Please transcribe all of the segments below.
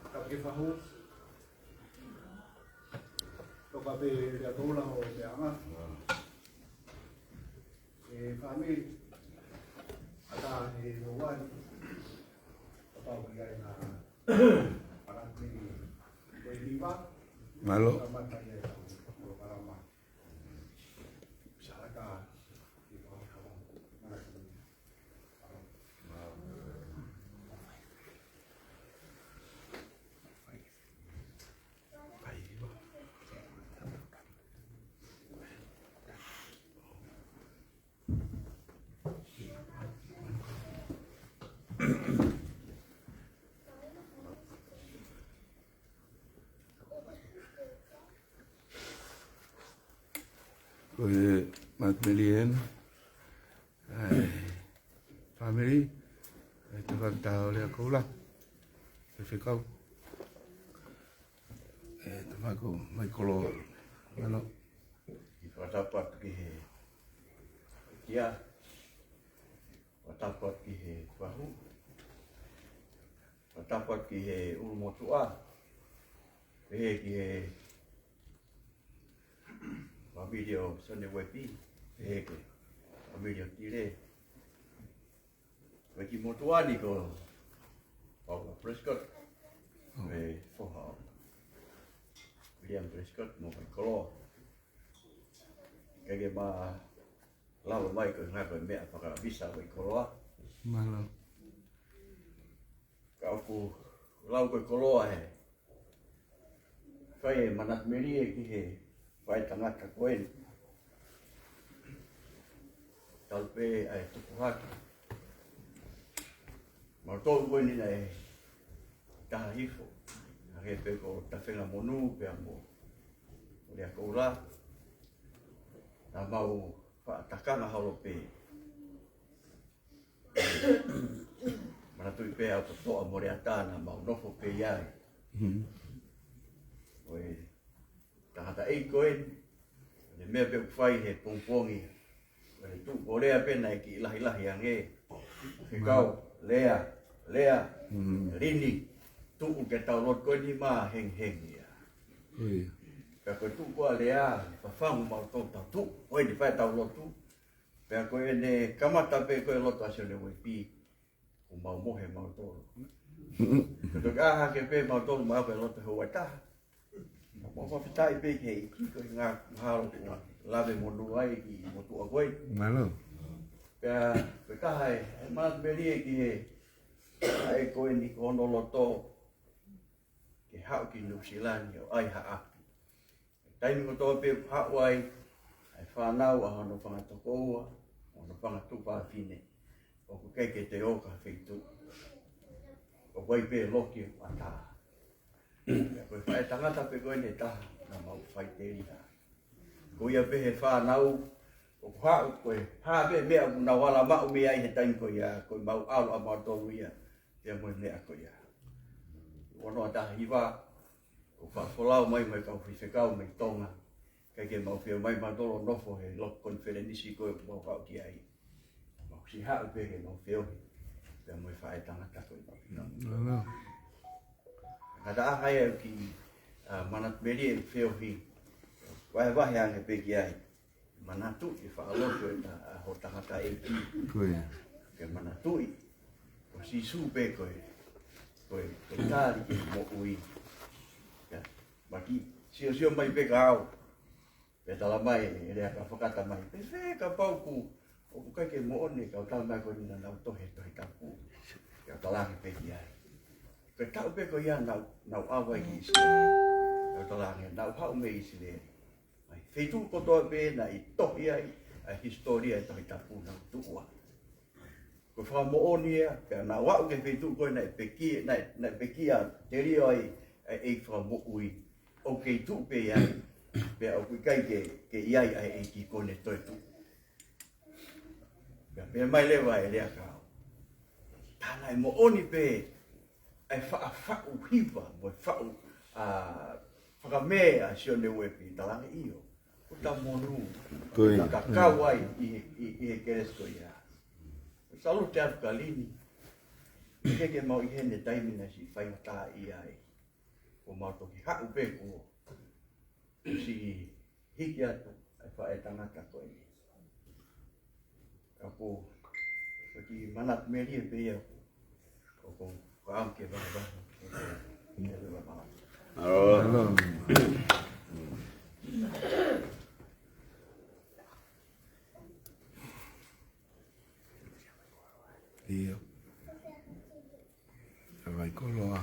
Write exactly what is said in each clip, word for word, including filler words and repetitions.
Kapau ke fahu, toka pē Lea Koula ʻo Meʻanga. ʻE fāmili, ʻatā he ʻoua ni, kapau ki ai na, ʻatā ki ko e niva. Mālō. Kamata ia e polokalama. Salaka, ki ko e kama. Ko e Mount Melian, ʻa e fāmili, ʻa e tangata ʻo Lea Koula, ʻa e fekau, ʻa e tamaku Maikolo Mano. Fakatapu atu ki he kia, fakatapu atu ki he fahu, fakatapu atu ki he ʻulumotuʻa, pehē ki he fāmili ʻo Sone Uepi, pehē ki he Meli o Tile. Ko e kiʻi motuʻa ni ko Paula Prescott. Ko e foha ʻo William Prescott mo Vaikoloa. Ke ke ma lalo mai ko e ngaahi ko e meʻa fakavisa Vaikoloa. Mālō. Ka ʻoku lau ko e koloa he fai e manatu melie ki he faʻētangata ko eni. Talu pē ʻa e tupu hake. Mautolu ko eni naʻe taha hifo. Hangē pē ko Tafengamonū pea mo Leakoula. Naʻa mau faʻa takanga holo pē. Manatuʻi pē ʻa Totoʻa mo Leata naʻa mau nofo pē ai. Ko e tangataʻeiki ko eni, ko e meʻa pē ʻoku fai he pongipongi, ko e tuʻu ko Lea pē naʻe kiʻi lahilahi ange. Fekau, Lea, Lea, Lini, tuʻu ke tau lotu ko eni mā hengihengi ia. Pea ko e tuʻu ko ʻa Lea, fafangu mautolu tau tuʻu, ko eni fai tau lotu. Pea ko ʻene kamata pē ko e lotu ʻa Sione Uepi, kuo mau mohe mautolu. Ko e toki ʻā hake pē mautolu mau ko e lotu he ua taha. Mau fakafetaʻi pē ki he ʻEiki ko e ngaahi mahalo kuo lave monū ai ki motuʻa ko ē. Mālō. Pea ko e taha e, e manatu melie ki he, ʻa e ko eni ko hono loto ke haʻu ki Nuʻusila ni ʻo ʻai ha ʻapi. Taimi kotoa pē ʻoku haʻu ai ʻa e fānau ʻa hono fanga tokoua, hono fanga tuofāfine, ʻoku ʻikai ke toe ʻoka ha feituʻu. ʻOku ʻi ai pē loki ʻoku ʻatā. Ko e faʻētangata pē ko eni ʻe taha naʻa mau faʻiteliha. Ko ia pē he fānau, ʻoku haʻu ko e hā pē meʻa ʻoku nau ala maʻu mei ai he taimi ko ia, ko e mau ʻalu ʻa mautolu ia, pea mo e meʻa ko ia. Ono ʻa taha hiva, ʻo fakafolau mai mai kau faifekau mai Tonga. ʻIkai ke mau feohi mai mautolu ʻo nofo he loki konifelenisi ko ē ʻoku mau haʻu ki ai. Mau siʻi haʻu pē ke mau feohi pea mo e faʻētangata ko ē mau feohi. Mālō. Ka ta aha ia ki, ʻa, manatu melie feohi. Vahevahe ange pē ki ai. Manatuʻi e faʻa lotu ʻe ta, ʻa ho tangataʻeiki. Ko ia. Ke manatuʻi ko Sīsū pē ko e, ko e, ko e tali ki he moʻui. Ia, maki siosio mai pē ka au. Pea tala mai, ʻe Lea ka fakata mai. Pea fē kapau ʻoku, ʻoku ʻikai ke moʻoni, kau tala mai ko eni naʻa nau tohi, Tohi Tapu. Kau tala ange pē ki ai. Ko e taʻu pē ko ia naʻa nau, nau ʻave ai ki ʻIsileli. Kau tala ange, naʻa nau haʻu mei ʻIsileli. ʻA e feituʻu kotoa pē naʻe tohi ai ʻa e hisitōlia ʻo e Tohi Tapu naʻa nau tuʻu ai. Ko e fakamoʻoni ia, pea naʻa nau aʻu ki he feituʻu ko ē naʻe pekia, naʻe, naʻe pekia telio ai ʻa e ʻEiki Fakamoʻui. ʻOku kei tuʻu pē ai, pea ʻoku ʻikai ke, ke ʻi ai ʻa e ʻEiki ko ē ne toetuʻu. Pea pehē mai leva ʻe Lea ka au. Tā naʻe moʻoni pē ʻa e faʻa faʻu hiva, mo e faʻu, ʻa, fakamē ʻa Sione Uepi, tala ange ʻio. Ko ta monū. Ko ia. Ka kau ai ʻi, ʻi, ʻi he Kelesi ko ia. Salute atu kia Lini. ʻIkai ke mau ʻi heni he taimi naʻe siʻi faingataʻaʻia ai. Ko mau toki haʻu pē kuo siʻi hiki atu ʻa e faʻētangata ko eni. Ka ko, ko e kiʻi manatu melie pē ia ʻoku, ʻoku, ʻoku ʻamu ke vahevahe. Mālō. ʻIo. Vaikoloa.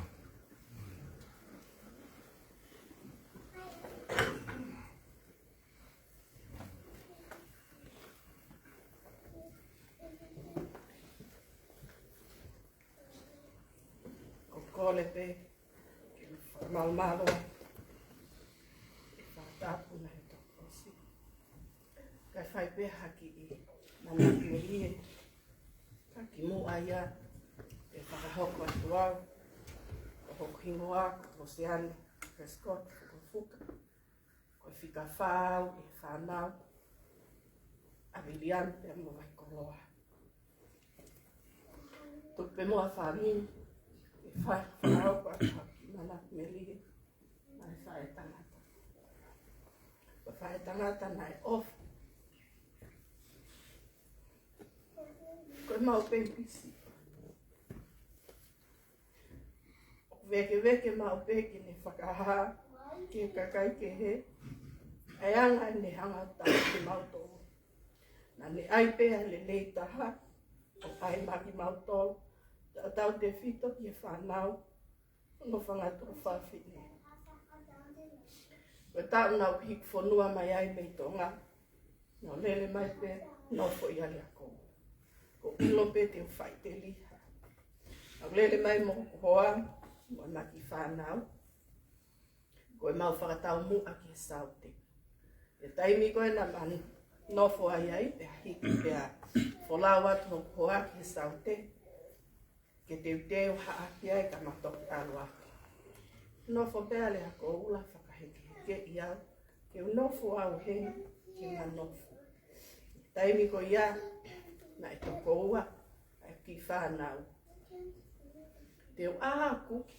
Ko e kole pē ke fakamalumalu ʻa e fakatapu naʻe toki ʻosi. Kae fai pē ha kiʻi manatu melie. Ka kimuʻa ia, ʻe fakahoko atu au, ko hoku hingoa ko Hosiane Prescott Fukafuka, ko e fika fā au ʻi he fānau ʻa Viliami pea mo Vaikoloa. Tuku pē muʻa fāmili, ʻe fai, fakahoko atu ha kiʻi manatu melie, ʻa e faʻētangata. Ko e faʻētangata naʻe ʻofa. Mau pē pisi. ʻOku vēkeveke maʻu pē ke ne fakahā ki he kakai kehe ʻa e anga ʻene hanga ʻo tauhi kimautolu. Naʻa ne ʻai pē ʻa e lelei taha ʻo ʻai maʻa kimautolu, tautautefito ki he fānau ʻo hono fanga tuofāfine. Ko e taʻu naʻa ku hiki fonua mai ai mei Tonga, naʻa ku lele mai pē ʻo nofo ʻi ʻAleakoula. Ko e ʻilo pē te u faʻiteliha. Naʻa ku lele mai mo hoku hoa mo ʻema kiʻi fānau, ko ʻemau fakataumuʻa ki he saute. ʻI he taimi ko ē naʻa ma nofo ai ai, pea hiki pea folau atu hoku hoa ki he saute ke teuteu ha ʻapi ai ka ma toki ʻalu atu. Nofo pē ʻAleakoula fakahekehekeʻi au ke u nofo au heni ke ma nofo. Taimi ko ia naʻe toko ua ʻa e kiʻi fānau. Te u ʻā ʻo kuki,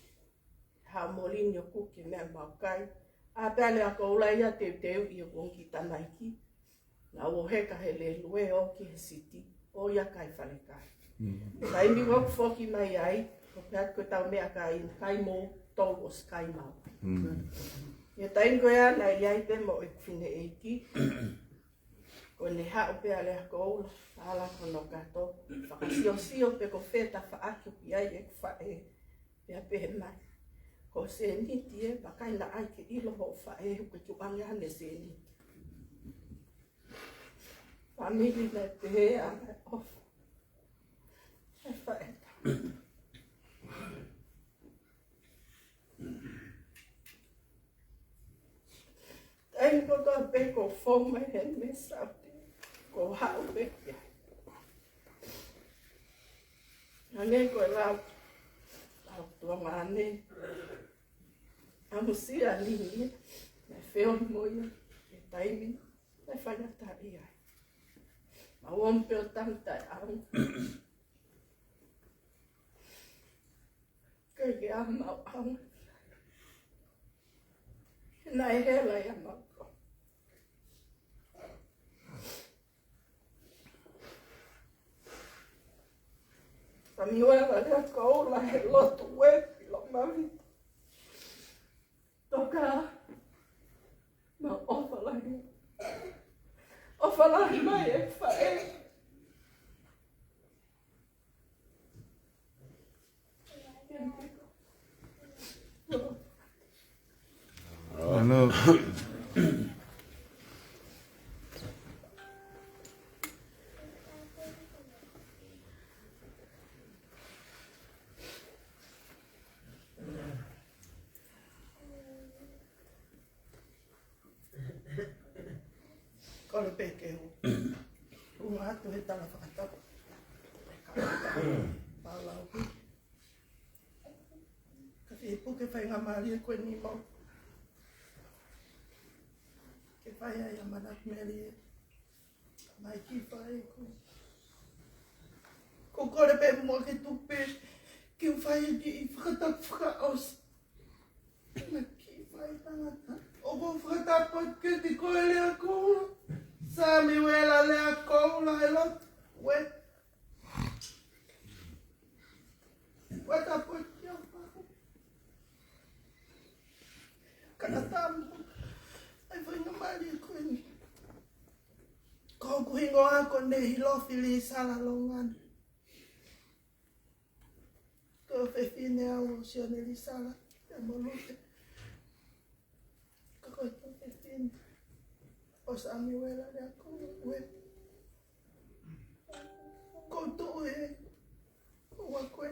haʻu ʻo molini ʻo kuki e meʻa ʻoku mau kai. ʻĀ pē ʻAleakoula ia ʻo teuteuʻi hoku ongo kiʻi tamaiki. Naʻa ku ō heka he lēlue ʻo ō ki he siti, ʻo ō ia ʻo kai falekai. Taimi ko ē ʻoku foki mai ai, ʻo pehē atu ko ʻetau meʻakai, kai mo tolu ʻosi kai maʻu. ʻI he taimi ko ia naʻe ʻi ai pē mo ʻeku fineʻeiki, ko ʻene haʻu pē ʻAleakoula, ala ko hono kato, fakasiosio pe ko fē tafaʻaki ʻoku ʻi ai ʻeku faʻē. Pea pehē mai, ko e sēniti ē, vakai naʻa ʻai ke ʻilo hoʻo faʻē, ʻoku ʻikai ke u ʻoange haʻane sēniti. Fāmili, naʻe pehē ʻa e ʻofa ʻa e faʻē. Taimi kotoa pē ʻoku ou fou mai heni mei saute, ʻoku ou haʻu pē ki ai. Hangē ko e lau ʻa e tuongaʻane, ʻa Musia Nini, naʻe feohi mo ia he taimi naʻe faingataʻaʻia ai. Mau omi pē ʻo tangata e au. Ke ke a mau au. Naʻe hela ia mau. Samiuela Leakoula he lotu ē ʻi Loʻomavita. Toka, mau ʻofa lahi. ʻOfa lahi mai e faʻē. Ano. Kole pē ke u ʻunga atu he tala fakatapu. Pālau ki. Ka fie puke faingamālie ko eni mau ke fai ai ʻa Manatu Meli. Mai ki fai ko. Ko kole pē mo ke tupe ke u fai ki he fakatapu fakaʻosi. Mai ki fai tangata. ʻOku ou fakatapu atu kiate koe Leakoula. Samiuela Leakoula e lotu ē. Fakatapu atu kia fai. Ka na tamu. ʻAi faingamālie ko eni. Ko hoku hingoa ko Nehilofi Lisala Longani. Ko e fefine au ʻo Sione Lisala, pea mo Lute. Ka ko e tuofefine ʻo Samiuela Leakoula. Ko u tuʻu he ko ua ko ē.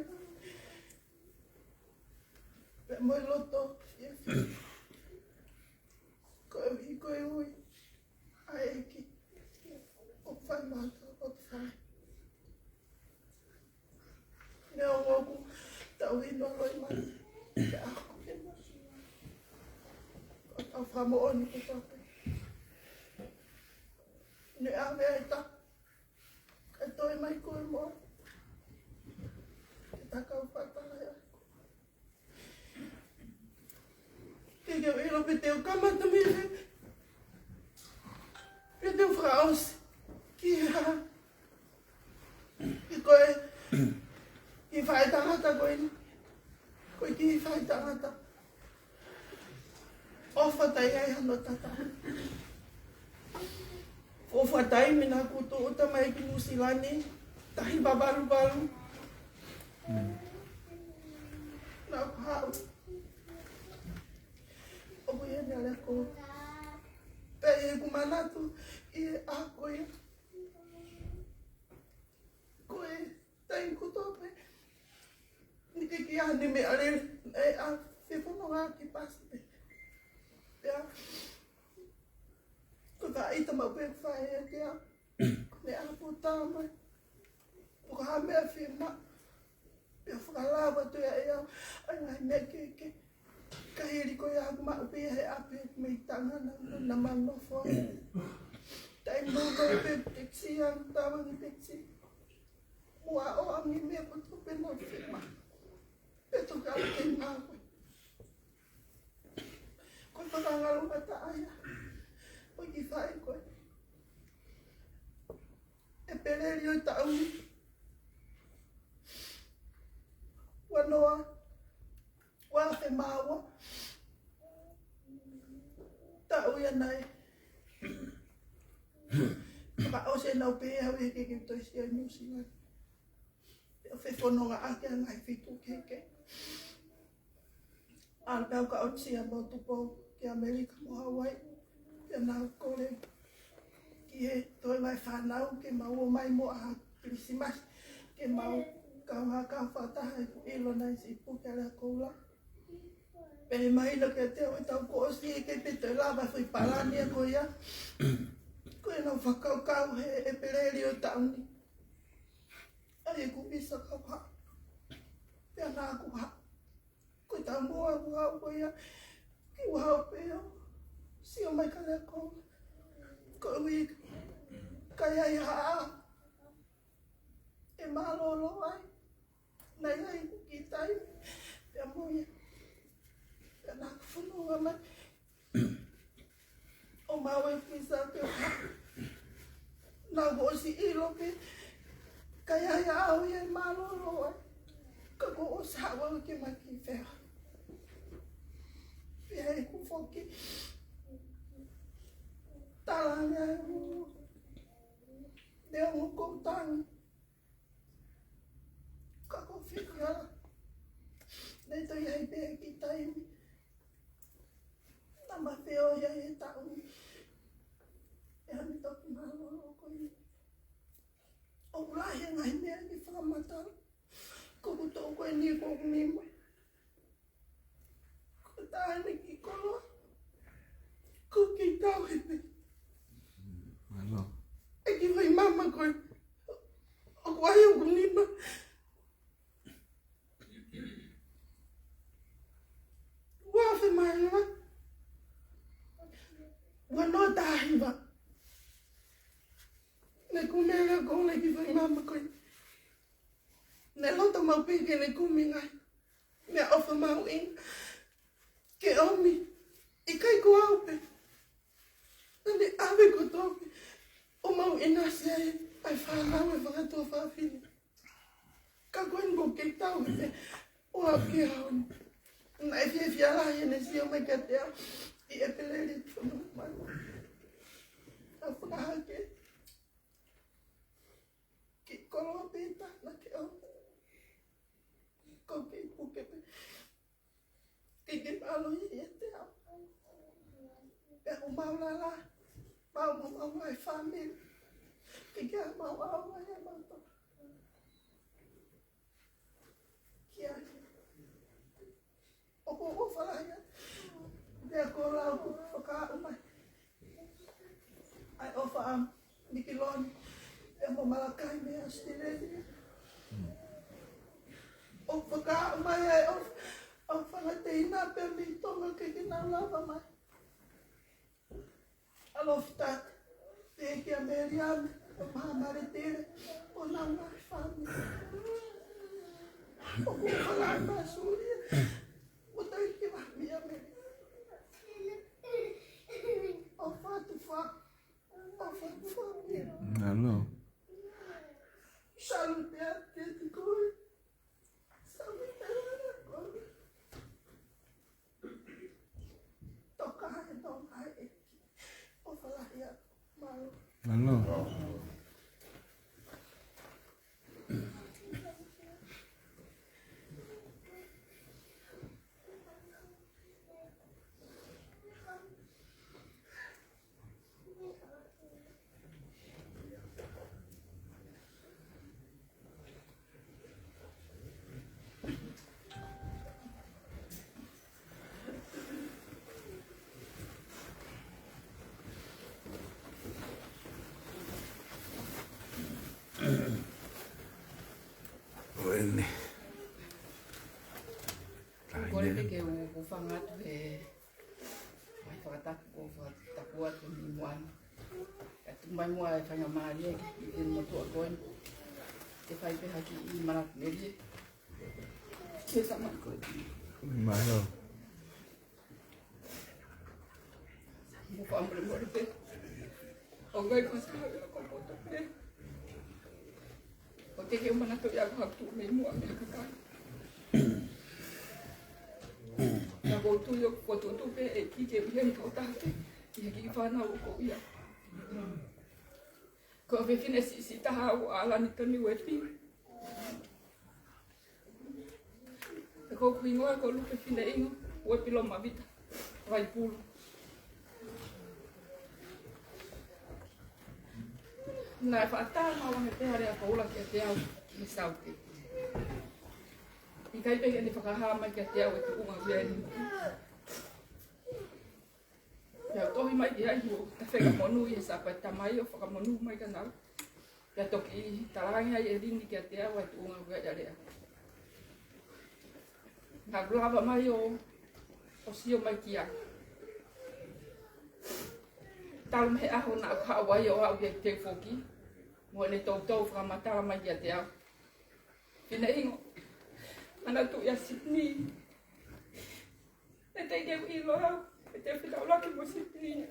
Pea mo e loto fiefia. Koeʻuhi ko e ui ʻa e ʻEiki ʻoku fai maʻatautolu ʻoku fai. Neongo ʻoku tau hino loi mai ke ako ke ma. Ko tau fakamoʻoni ko tau pē. Ne ʻave ai ta. Ka toe mai koe mo. Ke ta kau fata ai ako. Ke ke ʻilo pe te u kamata mei fē. Pe te u fakaʻosi ki he hā. Ke koe Kiʻi faʻētangata ko eni. Ko e kiʻi faʻētangata. ʻOfa taʻe ʻi ai hano tatau. ʻOfa taʻe ʻi ai, naʻá ku tūʻuta mai ki Nuʻusila ni, taha hiva valu valu. Naʻá ku haʻu. ʻOku ʻi heni ʻa Leakoula. Pea ʻi heʻeku manatu ʻi he ʻaho ko ia, ko e taimi kotoa pē, ʻikai ke ʻi ai haʻane meʻalele, ʻe ʻa fefononga ki pasi pē. Pea ko e faʻita maʻu pē ʻeku faʻē ʻiate au. Ko ʻene ʻalu ʻo tā mai. Ko ha meʻa fiemaʻu. Pea fakalava atu ia ʻe au ʻa e ngaahi meʻa kehekehe. Ka hili ko ia ʻoku maʻu pē ia he ʻapi mei Tonga naʻa, naʻa ma nofo ai. Taimi noa ko ē pē tekisi, ʻa e tauange tekisi. Ua o angi meʻa kotoa pē naʻe fiemaʻu. Pea toki ʻalu ki he ngāue. Ko e fakangalongataʻa ia ʻo e kiʻi faʻē ko ē. ʻEpeleli ʻo e taʻu ni. Ua noa, ua afe mā ua. Taʻu ia naʻe fakaʻosi ʻenau pehē ʻe au ʻe ʻikai ke u toe sio ʻi Nuʻusila ni. Pea fefononga ʻaki ʻa e ngaahi feituʻu kehekehe. ʻAlu pē au kae ʻosi ʻa mau Tupou ki ʻAmelika mo Hauaiʻi. Pea naʻá ku kole ki he toe ʻa e fānau ke mau ō mai muʻa ʻaho Kilisimasi, ke mau kau ha kau fakataha ʻi heʻeku ʻilo naʻe siʻi puke ʻa Leakoula. Pea mahino kiate au ʻe tau kuo ʻosi ʻikai pē toe lava e foʻi palani ko ia. Ko ʻenau fakakaukau he ʻEpeleli ʻo e taʻu ni. ʻA ia ʻoku ou visa kau haʻu. Pea naʻá ku haʻu. Ko e taumuʻa ʻeku haʻu ko ia, ke u haʻu pē ʻo sio mai kia Leakoula. Koeʻuhi ka ʻi ai ha ʻaho ʻe mālōlō ai. Naʻe ʻi ai ʻeku kiʻi taimi pea mo ia. Pea naʻá ku fononga mai ʻo maʻu e visa ke u haʻu. Naʻá ku ʻosi ʻilo pē ka ʻi ai ha ʻaho ia ʻe mālōlō ai. Ka kuo ʻosi haʻu au ke ma kiʻi feohi. Pea ʻi heʻeku foki, tala ange ʻe he ongo, ʻe he ongo kau tangi, ka ʻoku ou fiefia lahi. Naʻe toe ʻi ai pē kiʻi taimi naʻá ma feohi ai he taʻu ni. ʻI heʻene toki mālōlō ko ia. ʻOku lahi e ngaahi meʻa ke fakamatala. Ko ʻeku toʻu ko eni ko ʻeku nima. Ko e taha eni kiʻi koloa. Ko e kiʻi tauhi pē. Mālō. ʻEiki, foʻi mama ko ē ʻoku ʻi ai ʻeku nima. Ua afe mā hiva. Ua noa taha hiva. Naʻe kumi ʻa Leakoula ki he foʻi mama ko ē. Naʻe loto maʻu pē ke ne kumi e ngaahi meʻaʻofa mahuʻinga ke ʻomi. ʻIkai ko au pē. Naʻá ne ʻave kotoa pē ʻo maʻu ʻinasi ai ʻa e fānau ʻa e fakatuofāfine. Ka ko eni ʻoku kei tauhi pē ʻo aʻu ki he ʻaho ni. Naʻe fiefia lahi ʻene sio mai kiate au ʻi ʻEpeleli ʻo fononga mai. Ka fakahake kiʻi koloa pē taha ke ʻomi. Ko e kiʻi puke pē. Ke ke mālō ʻiate au. Pea ko mau lala, mau, mau, mau ngaahi fāmili. Ke ke mau au mai ʻa mau to. Kia. ʻOku ou ʻofa lahi atu. Pea ko e lau ʻoku fakaaʻu mai ʻa e ʻofa ʻa Mikiloni pea mo Malakai mei ʻAositelēlia. ʻOku fakaaʻu mai ʻa e ʻofa ʻa e fanga teina pea mei Tonga ke ke nau lava mai. ʻAlofi Tata, pea kia Meliana, ʻo Mahamare Tele, ʻo nau ngaahi fāmili. ʻOku ou ʻofa lahi atu Sulia mo Taiki Vahami ʻa Meliana. ʻOfa atu fa, ʻofa atu fāmili. Mālō. Salute atu kiate koe Mālō. Ko ʻeni. Ko e kole pē ke u hūfanga atu he ngaahi fakatapu kuo fakatapu atu ni muʻa ni. Ka tuku mai muʻa e faingamālie ki he motuʻa ko eni ke fai pē ha kiʻi manatu melie ki he tama ko eni. Mālō. Mou fakamolemole pē. ʻOku ʻikai ko ha taha ia ko poto pē. ʻOku teʻeki ke u manatuʻi ʻaku ha tuʻu mei muʻa mei ha kakai. Ka ʻoku ou tui ʻoku tuʻutuʻu pē ʻe he ʻEiki ke u ʻi heni tokotaha pē ʻi he kiʻi fānau ʻoku ou ʻi ai. Ko e fefine siʻisiʻi taha ʻoku ʻAlani Toni Uepi. Ko hoku hingoa ko Lupe Fineʻingo Uepi Lomavita Vaipulu. Naʻe fakatātā mai pē ʻa Lea Koula kiate au ki he Saute. ʻIkai pē ke ne fakahā mai kiate au e tuʻunga ʻo e ʻaho ni. Pea u tohi mai ki ai, ʻo ta fakamonū ʻi he Sāpate Tamai ʻo fakamonū mai kia naua. Pea toki talaange ai ʻe Lini kiate au e tuʻunga ʻo e ʻaho ni. Naʻa ku lava mai ʻo, ʻo sio mai ki ai. Talu mei he ʻaho naʻa ku haʻu ai ʻo aʻu kiate ia foki, mo ʻene toutou fakamatala mai kiate au: Fineʻingo, manatuʻi ʻa Sitini. ʻE teʻeki ke u ʻilo au, ʻe te u fetaulaki mo Sitini.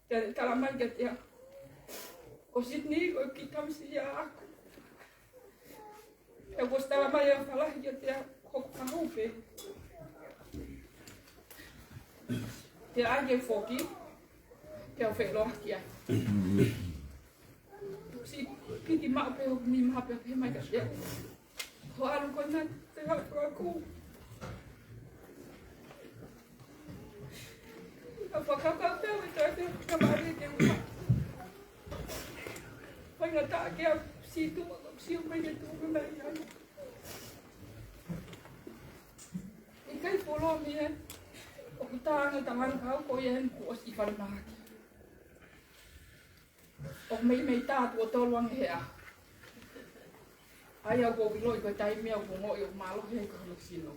Pea ne tala mai kiate au, ko Sitini ko e kiʻi tamasiʻi ia ʻaʻaku. Pea kuo ʻosi tala mai ʻe Falahi kiate au, ko hoku kahu pē. Pea ʻai ke foki, pea u feʻiloaki ai. Siʻi piki maʻu pē hoku nima pea pehē mai kiate au: Ko e ʻalu ko ena te u fakakū. ʻA fakakau pē au ʻe toe pē ka mālie ke u faingataʻa ke u siʻi tuʻu ʻo siʻi mai ke tuʻu mai ai. ʻIkai polo mia, ʻoku tā ange tangata kau ko ia heni kuo ʻosi ʻi falemahaki. ʻOku meimei tā tuʻo tolu ange he ʻaho. ʻA ia ʻoku ou ʻiloʻi ko e taimi ia ʻoku ou ongoʻi ʻoku mālohi ai ko hono sino.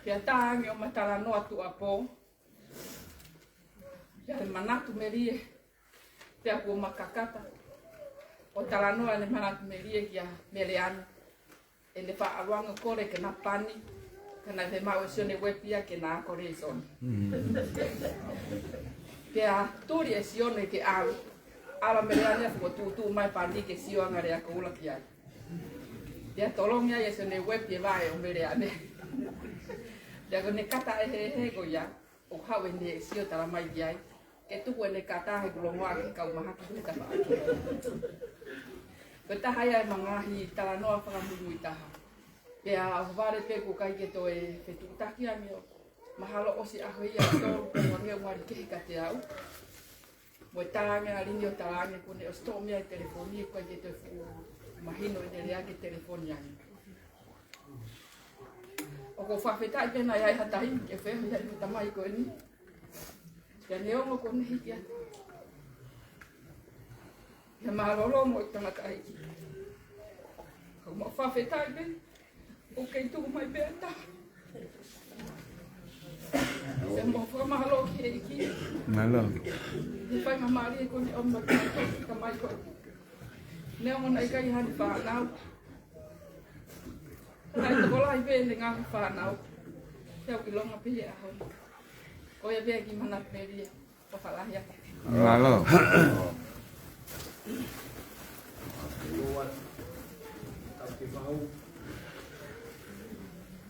Pea tā ange ʻo ma talanoa tuʻuapō. Pea ʻi he manatu melie, pea kuo ma kakata ʻo talanoa ʻene manatu melie kia Meleane. ʻEne faʻa ʻaluʻanga kole ke na pani, ka naʻe fiemaʻu ʻe Sione Uepi ia ke na ako lēsoni. Pea tuli ʻe Sione ke ʻalu, ʻalu ʻa Meleane ʻo tuʻutuʻu mai pani ke sio ange ʻa Lea Koula ki ai. Pea tolongi ai ʻe Sione Uepi e vaʻe ʻo Meleane. Pea ko ʻene kata ʻe he, he ko ia, ʻo haʻu ʻene sio tala mai ki ai ke tuku ʻene kata he kuo longoaʻa ki he kau mahaki he tafaʻaki. Ko e taha ia ʻema ngaahi talanoa fakamuimui taha. Pea ʻohovale pē kuo ʻikai ke toe fetuʻutaki ange ʻo mahalo ʻosi ʻaho ia ʻe tolu pe ua ngeungali kehe kiate au. Mo e tā ange ʻa Lini ʻo tala ange kuo ne ʻosi toʻo mei ai e telefoni, ʻikai ke toe fuʻu mahino ʻene lea ke telefoni ange. ʻOku ou fakafetaʻi pē naʻe ʻi ai ha taimi ke feohi ai mo e tamai ko eni. Pea neongo kuo ne hiki atu, pea mālōlō mo e tangataʻeiki. ʻOku mau fakafetaʻi pē ʻoku kei tuku mai pē ʻa e taha. Pea mau fakamālō ki he ʻEiki. Mālō. He faingamālie ko eni ʻoku mau ki he tamai ko eni. Neongo naʻe ʻikai haʻane fānau, naʻe tokolahi pē ʻene ngaahi fānau. Pea u ʻilonga pē he ʻaho ni. Ko ia pē ki he manatu melie, ʻo fakalahi atu. Mālō.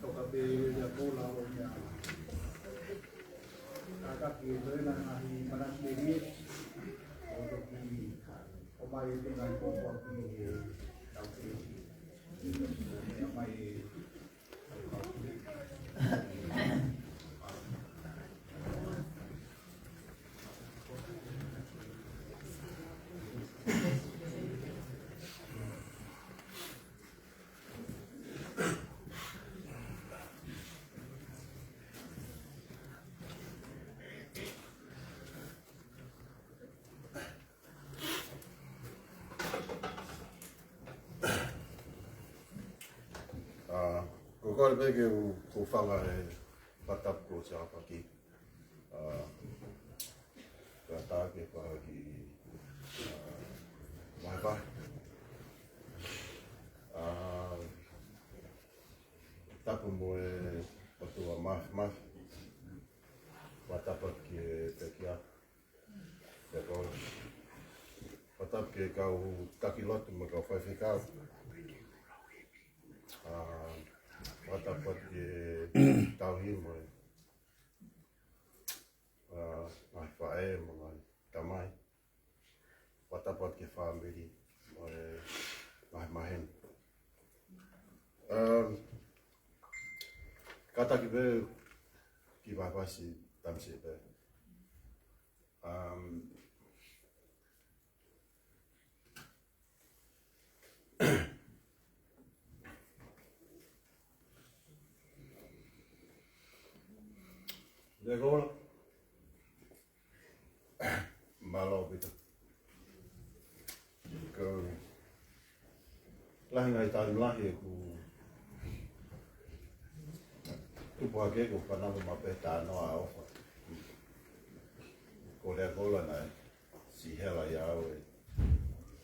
Toka pē ia pula o mea. Ka ki he toe ngaahi manatu melie. ʻA, ko e kole pē ke u, ke u fanga e fakatapu ko Siaʻapaki. ʻA, ka tā ke fai ki, ʻa, vahevahe. ʻA, tapu mo e ʻOtua Māfimafi. Fakatapu ki he pekia. Pea ko e fakatapu ki he kau taki lotu mo e kau faifekau. ʻA, fakatapu ki he tauhi mo e, ʻa, ngaahi faʻē mo e ngaahi tamai. Fakatapu ki he fāmili mo e ngaahi maheni. Um, kātaki pē ki he vahevahe, tamasiʻi pē. Um, Lea Koula. Mālō ʻaupito. Ko e lahi e ngaahi taimi lahi ʻeku tupu hake ʻeku fanongo mai pē talanoa ʻofa. Ko Lea Koula naʻe siʻi hela ʻiate au ʻe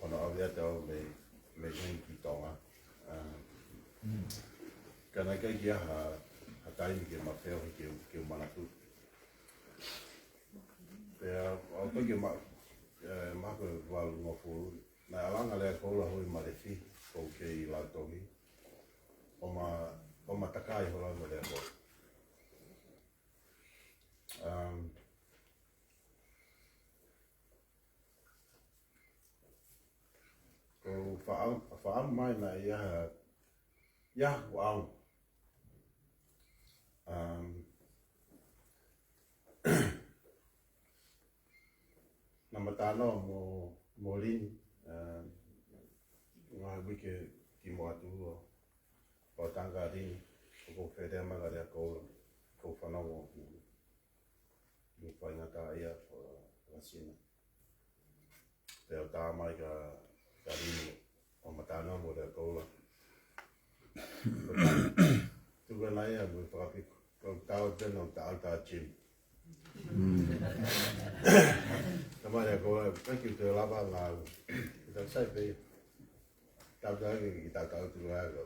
hono ʻave atu au mei, mei Tonga. ʻA, ka naʻe ʻikai ke ʻi ai ha, ha taimi ke ma feohi ke, ke u manatu. Pea ʻaupito ke ma, ʻe, ma ko e valungofulu. Naʻe ʻalu ange Lea Koula ʻo ui Malefi, ʻoku kei lautohi. ʻO ma, ʻo ma takai holo mo Lea Koula. Um, ko e faʻa-, faʻa mai naʻe ʻi ai ha, ʻi ai haku ʻaonga. Um, naʻa ma talanoa mo, mo Lini, um, ngaahi uike kimuʻa atu ʻo ʻo tangata Lini, ʻoku ou fēfē mai kia Lea Koula, ʻoku ou fanongo ʻoku, ʻoku faingataʻaʻia ʻa, ʻa Sina. Pea u tā mai kia, kia Lini ʻo ma talanoa mo Lea Koula. Tuku ena ia mo e fakapiko, ko e tau tena ʻo tā, tā Jim. Ka mai Lea Koula, thank you te lava ngau. Kita sai pē. Tau tā ki, kita tau tu ngau.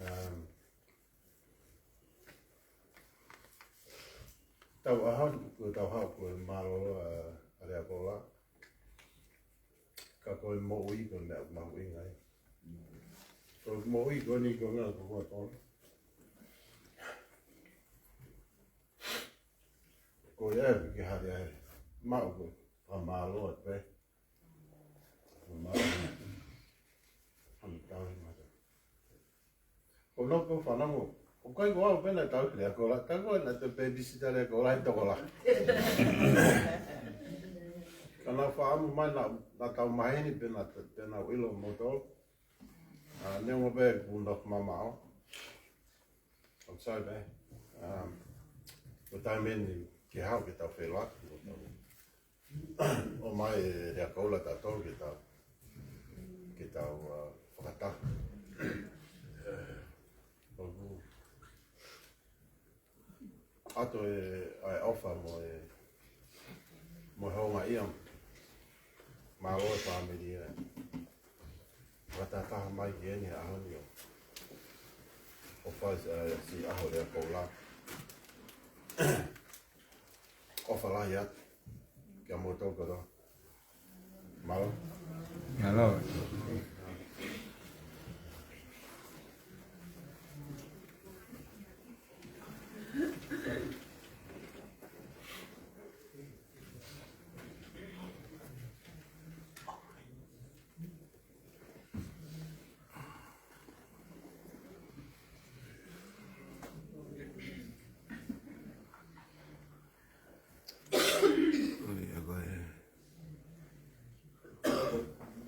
Um, Tau ʻaho, ko e tau ʻaho ko e mālōlō ʻa, ʻa Lea Koula. Ka ko e moʻui ko e meʻa mahuʻinga ia. Ko e moʻui ko eni ko e ngaahi ko e tolu. Ko ia ke hare ai. Maʻu ko e fakamālō atu pē. Ko no ko fanongo. ʻOku ʻikai ko au pē naʻe tau Lea Koula. Tau ko naʻe te pē visita Lea Koula he tokolahi. Ka naʻa faʻamu mai naʻa, naʻa tau maheni pē naʻa, pē naʻa ʻilo mo tau. ʻA, neongo pē ʻeku nofo mamaʻo. I'm sorry, man. Um, ko e taimi eni ke haʻu ke tau feʻiloaki, ko tau. ʻOmai ʻe Lea Koula tautolu ke tau, ke tau, uh, fakataha. ʻOku ʻoatu e, ʻa e ʻofa mo e, mo e houngaʻia. Mālō e fāmili ʻa e fakataha mai ki heni he ʻaho ni ʻo, ʻo fai, ʻa e siʻi ʻaho Lea Koula. ʻOfa lahi atu kia moutolu kotoa. Mālō. Mālō.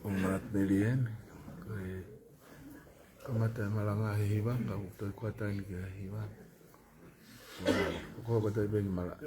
ʻo Matt Melieni, ko e kamata e malanga he hiva, ka ʻoku toe kuata eni ki he hiva. ʻOku hoko atu pē ki malaʻe.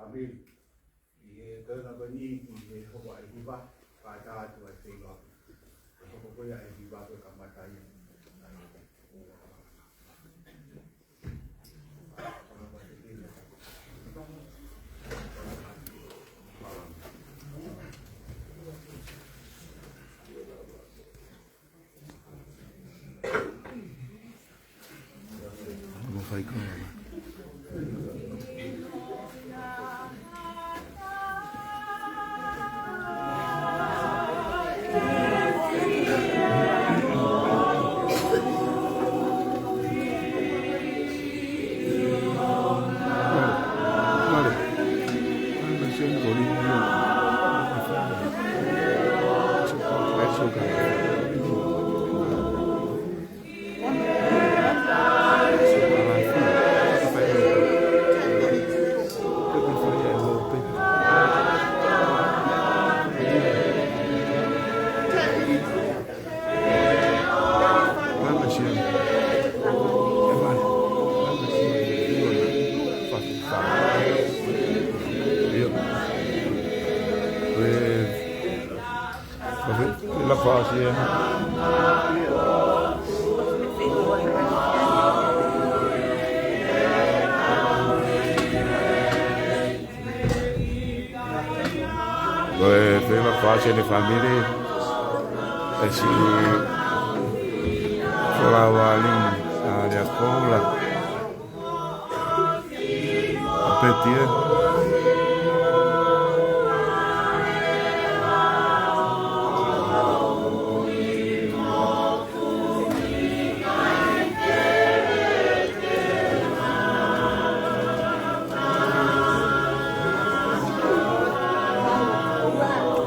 Amen. ʻI he taimi ko eni, ʻi he hoko ʻa e hiva, pea tā atu ʻa e feiloaki. Ko e hoko ko ia ʻa e hiva ko e kamata ia. Ko e feilafaasi ʻene fāmili, ʻe siʻi Folaua Lini, ʻa Leakoula. ʻA Peti ē.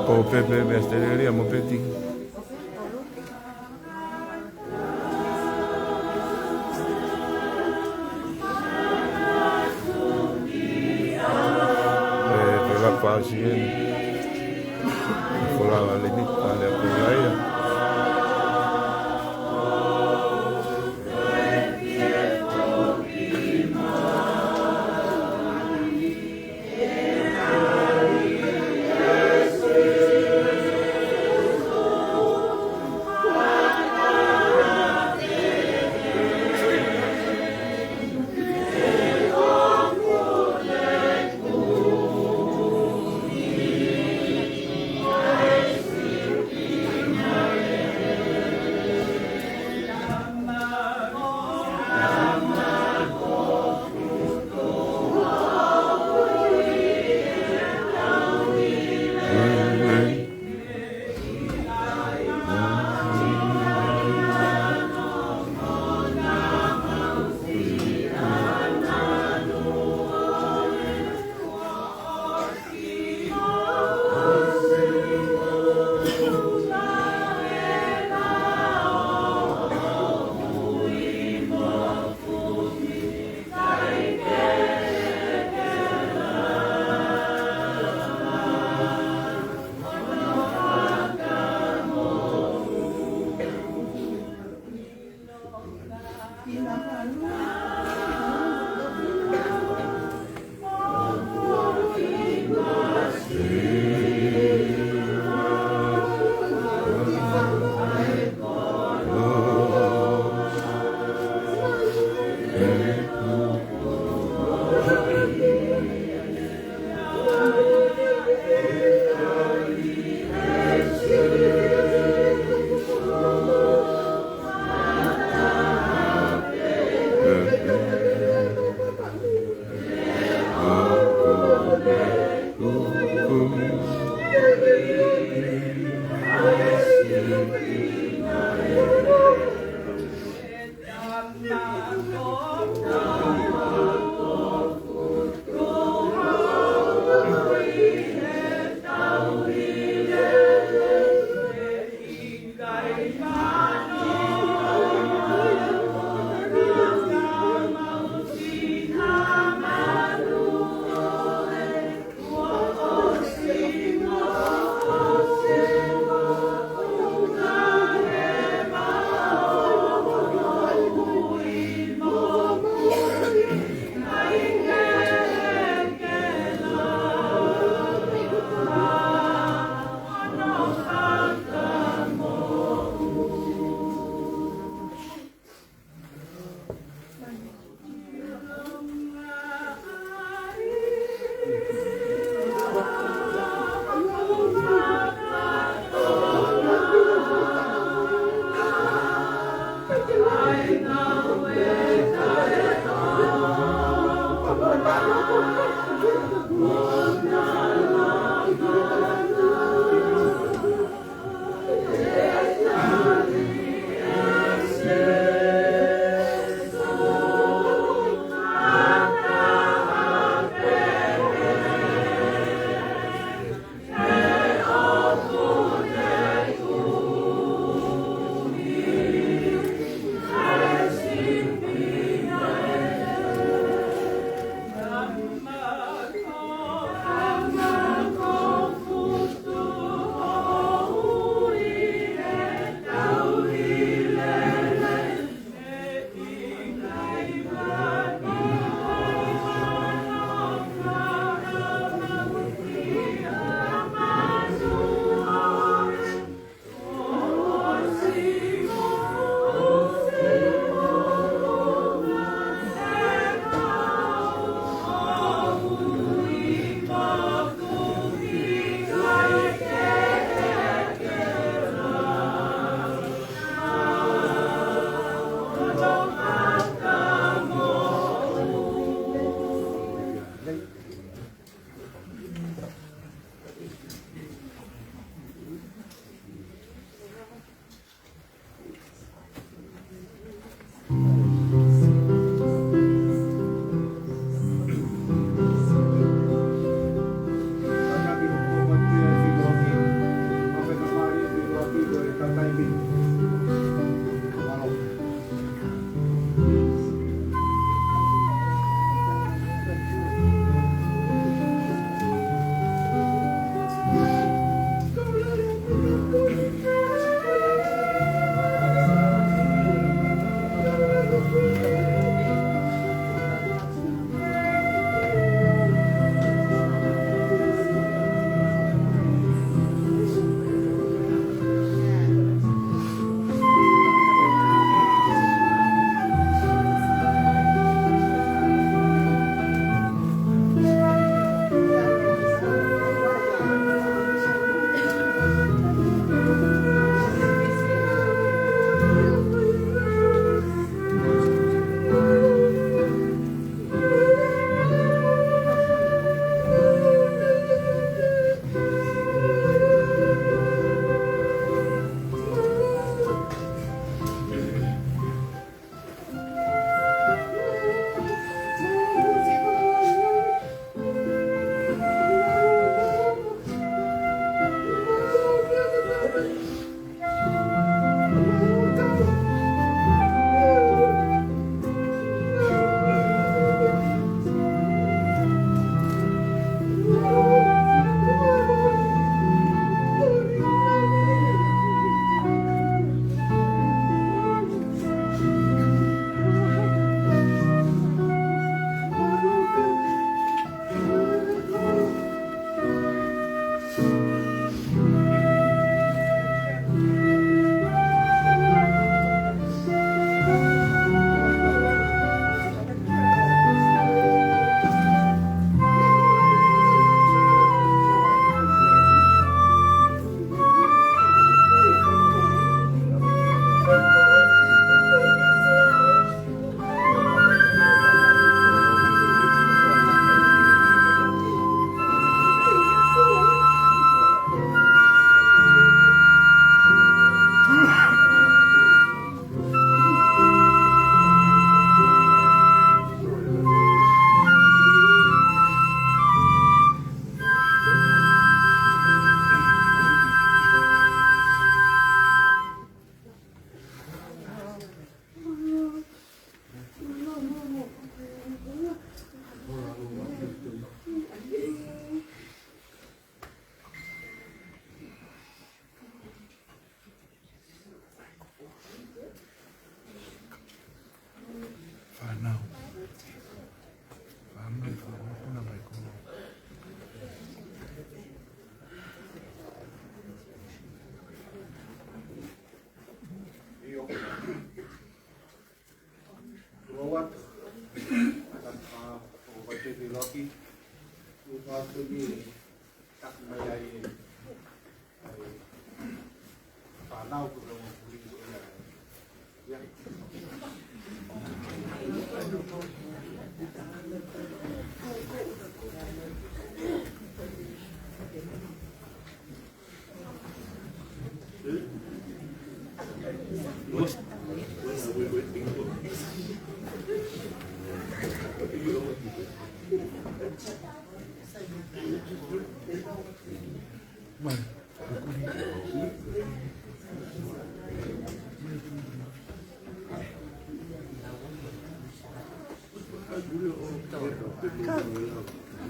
Ko Pepe mei ʻAositelēlia mo Peti. ʻE, feilafaasi eni. Folaua lelei, fale a kulaia.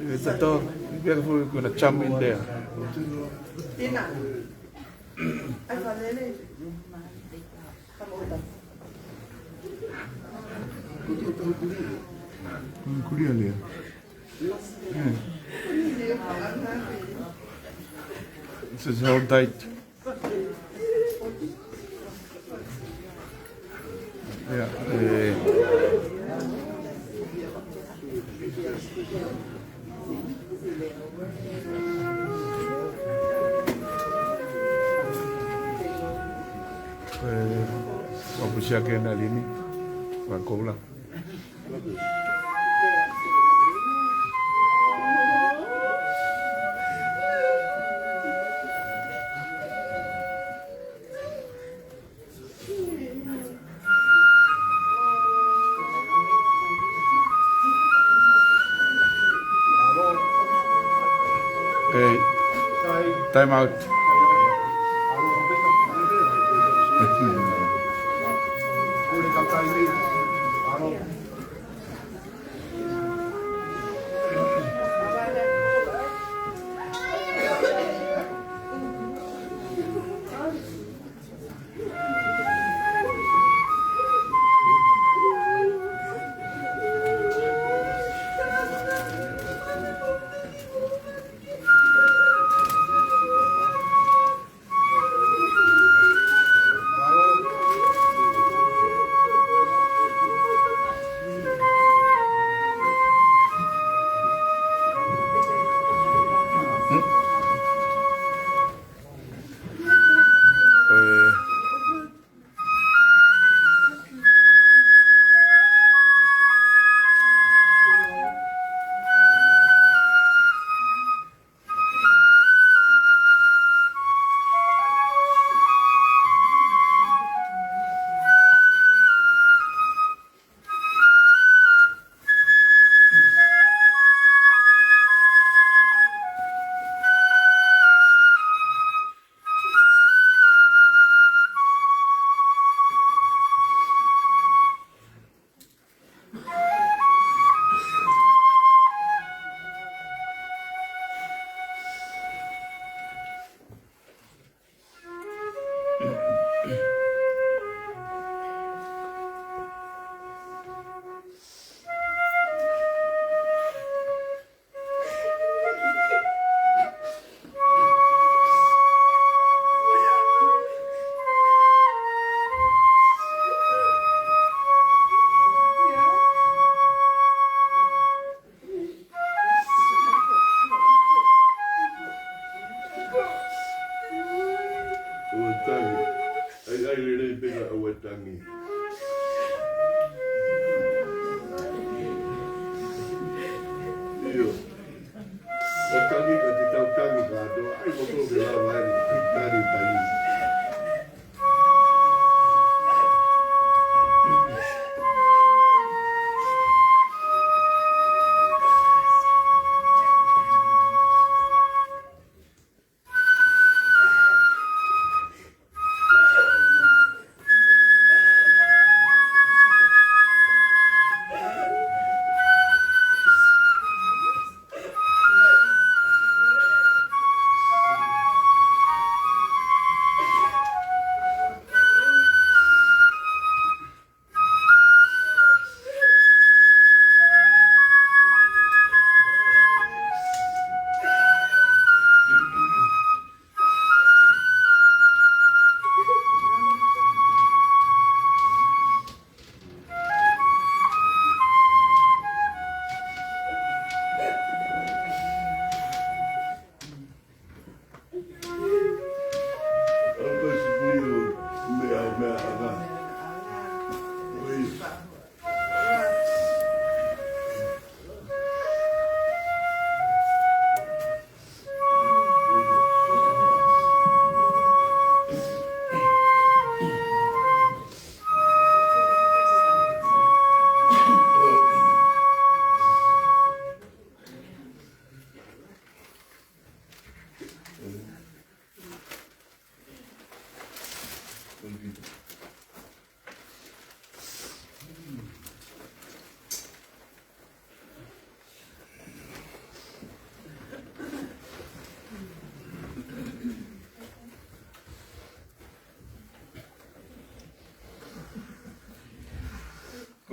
It's a dog. Be careful, you're gonna jump in there. Kulia lea. Yeah. This is how tight. Yeah, eh. Eh, ʻoku pusi ake ʻa Lini, ʻa Koula. Hey, time out. ʻOua tangi. ʻAi, ʻai lelei pē ka ʻoua tangi. ʻIo. ʻOua tangi ka te tau tangi kātoa. ʻAi, mo ko ke lava ai. Tari, tari.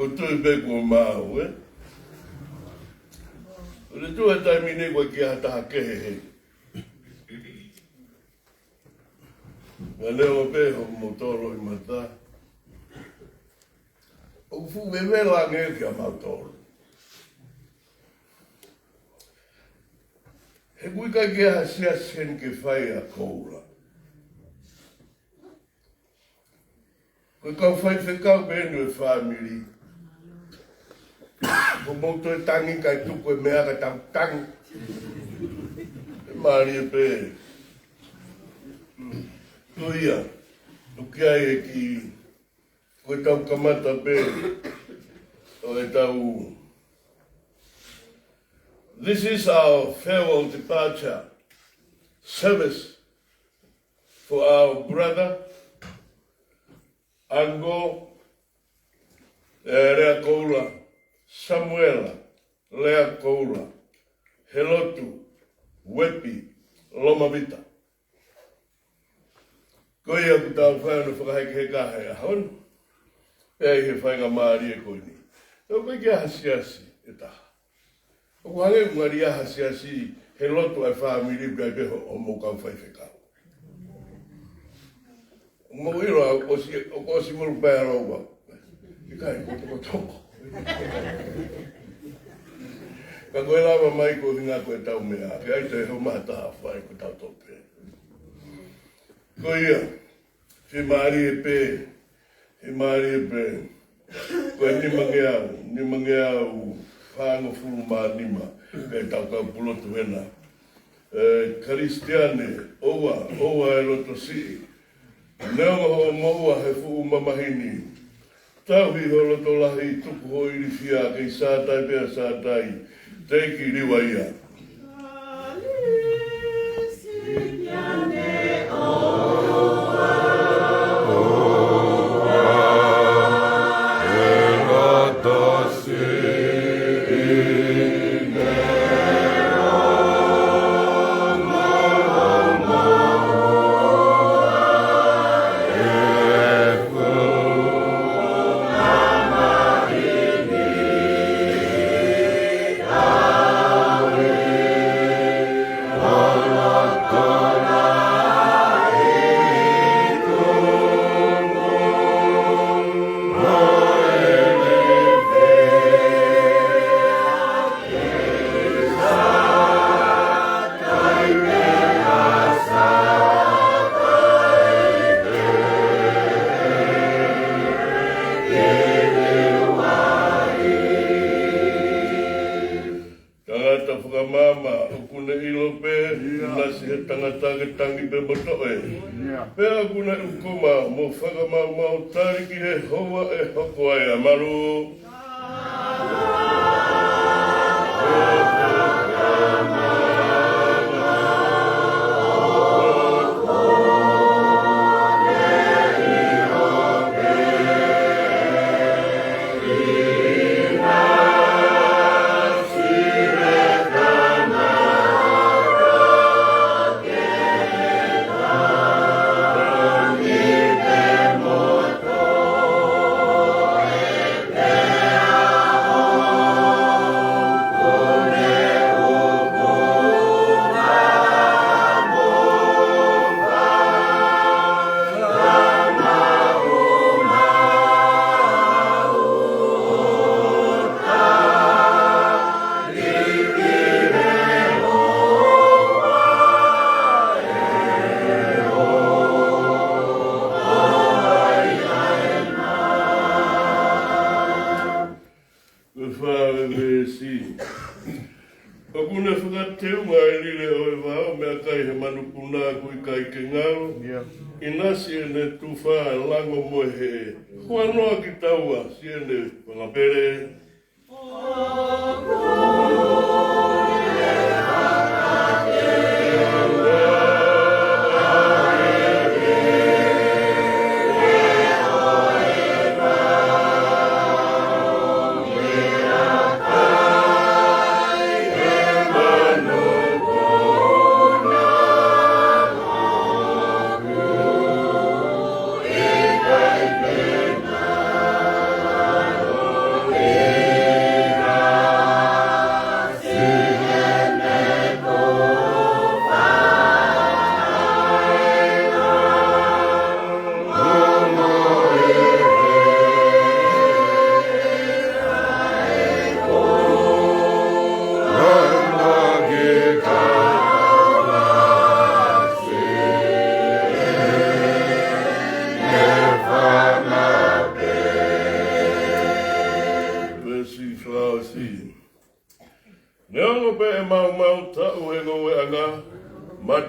Tui pē kuo maau, ē? ʻOku tuʻu he taimi ni ʻoku ʻikai ha taha kehe he. Naʻe ʻomi pē hoʻomou tolo ʻi mata. ʻOku fuʻu vevela ange kiate kimautolu. He ʻoku ʻikai ke ʻi ai ha siasi heni ke fai ʻa Koula. Ko e kau faifekau pē eni ʻo e fāmili. Ko mou toe tangi kae tuku e meʻa ka tau tangi. Mālie pē. Ko ia, ʻoku ʻi ai e kiʻi, ko e tau kamata pē ʻo e tau. This is our farewell departure service for our brother, uncle, eh, Lea Koula, Samuela Lea Koula, Helotu Uepi Lomavita. Ko ia ʻoku tau fai hono fakahekeheka he ʻaho ni, pea ʻi he faingamālie ko eni. ʻOku ʻikai ke ʻi ai ha siasi ʻe taha. ʻOku hangē ʻoku ngali ʻi ai ha siasi he lotu ʻa e fāmili pea ʻi ai pē hoʻomou kau faifekau. Mou ʻilo ʻoku ʻosi, ʻoku ʻosi molu pē ʻa e lau ua. ʻIkai, ko toko toko. Ka ko e lava mai ko e ʻuhinga ko e tau meʻa, ke ʻai te ho mata fai ko tau tope. Ko ia, fiemālie pē, fiemālie pē. Ko e nimangeau, nimangeau fāngofulu mā nima, pea tau kau pulotu hena. ʻE Kalisitiane, ʻoua, ʻoua ʻe loto siʻi. Neongo hoʻo moʻua he fuʻu mamahi ni. Tauhi ho loto lahi, tuku ho ilifia, kei Sātai pea Sātai, teiki liua ia. Tangata fakamaama, ʻoku ne ʻilo pē, ʻinasi he tangata ke tangi pē mo toʻe. Pea ʻoku ne ʻukuma mo fakamaumau tali ki he houa ʻe hoko ai ʻa Malu. Ko e fā veesi. ʻOku ne fakateunga e lile ʻo e vao, meʻakai he manupuna ʻoku ʻikai ke ngalo. ʻInasi ʻene tufa, lango mo e heʻe. Huanoa kitaua, siʻene fanga pele.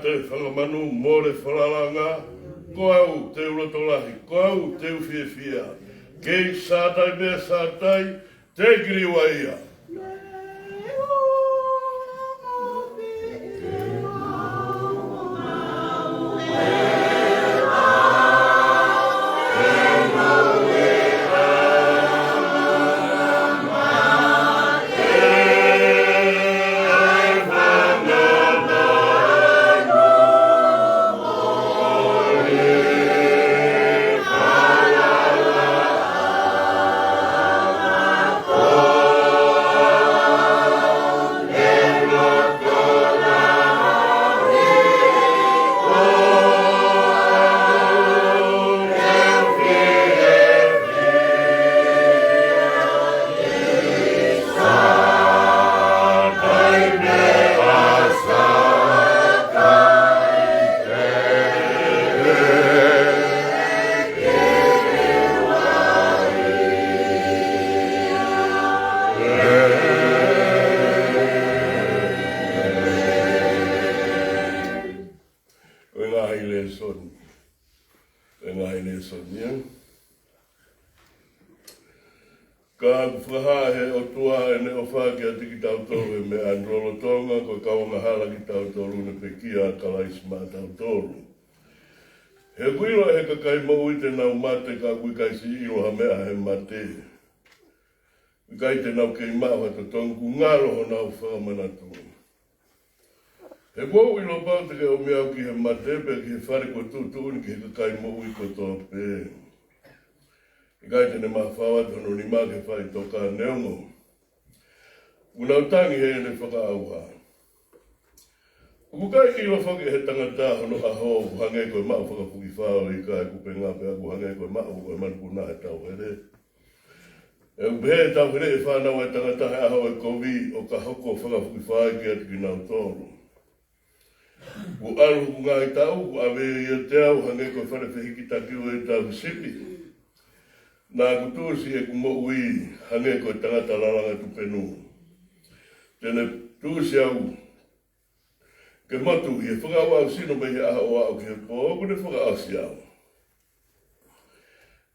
Mole fakamanu, mole falalanga, ko au te u loto lahi, ko au te u fiefia. Kei Sātai pē Sātai, te u kiliua ia. Ko e ngaahi lēsoni. Ko e ngaahi lēsoni ia. Ka ʻoku fakahā ʻe he ʻOtua ʻene ʻofa kiate kitautolu he meʻa ni lolotonga ko e kau angahala kitautolu naʻe pekia ʻa Kalaisi maʻatautolu. He ʻoku ʻilo ʻe he kakai moʻui te nau mate, ka ʻoku ʻikai siʻi ʻilo ha meʻa he mate. ʻIkai te nau kei maʻu ha totongi, ʻoku ngalo honau fakamanatu. He ʻoku ou ʻilo pau te ke ʻomi au ki he mate, pea ki he fale kuo tuʻutuʻuni ki he kakai moʻui kotoa pē. ʻIkai te ne mafao atu hono nima ki he faʻitoka, neongo ʻoku nau tangi heʻene fakaʻauha. ʻOku ʻikai ʻilo foki ʻe he tangata hono ʻaho, ʻoku hangē ko e maʻu fakafokifā ʻo e ika ʻi he kupenga, pea ʻoku hangē ko e maʻu ʻo e manupuna he tauhele. ʻOku pehē ʻe he tauhele ʻe fānau ʻa e tangata he ʻaho ʻo e kovi, ʻo ka hoko fakafokifā kiate kinautolu. Kuo ʻalu hoku ngaahi taʻu, kuo ʻave ʻiate au hangē ko e fale fehikitaki ʻo e tauhi sipi. Naʻa ku tuʻusi ʻeku moʻui hangē ko e tangata lalanga tupenu. Te ne tuʻusi au ke motu ʻi he fakaʻauʻau sino mei he ʻaho ʻo aʻu ki he pō ʻoku ne fakaʻosi au.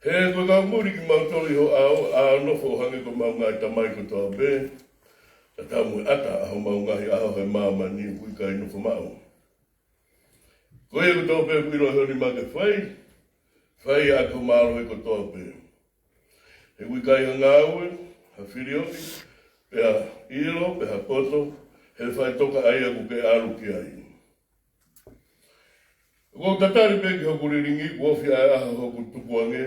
He ko e kau muli kimautolu ʻi ho ʻao, ʻa nofo ʻo hangē ko ʻemau ngaahi tamai kotoa pē, tatau mo e ʻata ʻa homau ngaahi ʻaho he māmani ʻoku ʻikai nofo maʻu. Ko ia kotoa pē ʻoku ʻilo ʻe ho nima ke fai, fai ʻaki ho mālohi kotoa pē. He ʻoku ʻikai ha ngāue, ha filioʻi, pe ha ʻilo, pe ha poto, he faʻitoka ʻa ia ʻoku ke ʻalu ki ai. ʻOku ou tatali pē ki hoku lilingi, kuo ofi ʻa e ʻaho hoku tukuange.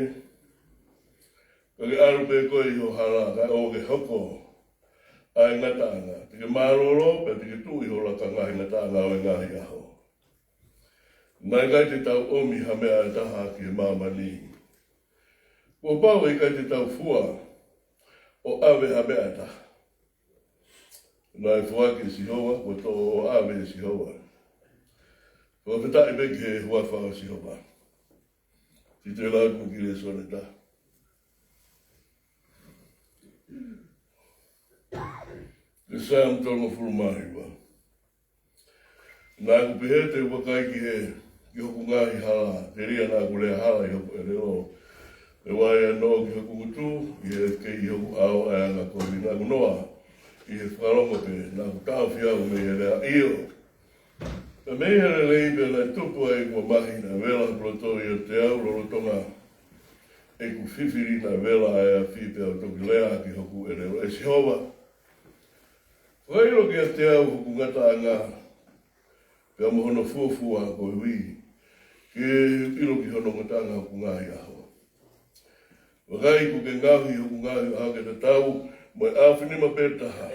Ka ke ʻalu pē koe ʻi ho hala, kae ʻoua ke hoko ʻa e ngataʻanga. Te ke mālōlō, pea te ke tuʻu ʻi ho lakanga he ngataʻanga ʻo e ngaahi ʻaho. Naʻe ʻikai te tau ʻomi ha meʻa ʻe taha ki he māmani. Kuo pau ʻe ʻikai te tau fua ʻo ʻave ha meʻa ʻe taha. Naʻe foaki ʻe Sihova, kuo toʻo ʻo ʻave ʻe Sihova. Fakafetaʻi pē ki he huafa ʻo Sihova. Sitela atu ki he lēsoni ʻe taha. Ko e Saame tolungofulu mā hiva. Naʻa ku pehē te u vakai ki he, ki hoku ngaahi hala, telia naʻa ku lea hala ʻi hoku ʻelelo. ʻE vaeano ki hoku ngutu, ʻi he kei ʻi hoku ʻao ʻa e anga kovi. Naʻa ku noa ʻi he fakalongo pē, naʻa ku taʻofi au mei he lea ʻio. Pea mei he lelei pē naʻe tupu ai ʻeku mamahi, naʻe vela hoku loto ʻiate au lolotonga ʻeku fifili, naʻe vela ʻa e afi pea u toki lea ki hoku ʻelelo. ʻE Sihova, fakaʻilo kiate au hoku ngataʻanga, pea mo hono fuofua koeʻuhi ke u ʻilo ki hono ngataʻanga hoku ngaahi ʻaho. Vakai, kuo ke ngaohi hoku ngaahi ʻaho ke tatau mo e ʻaofinima pē taha.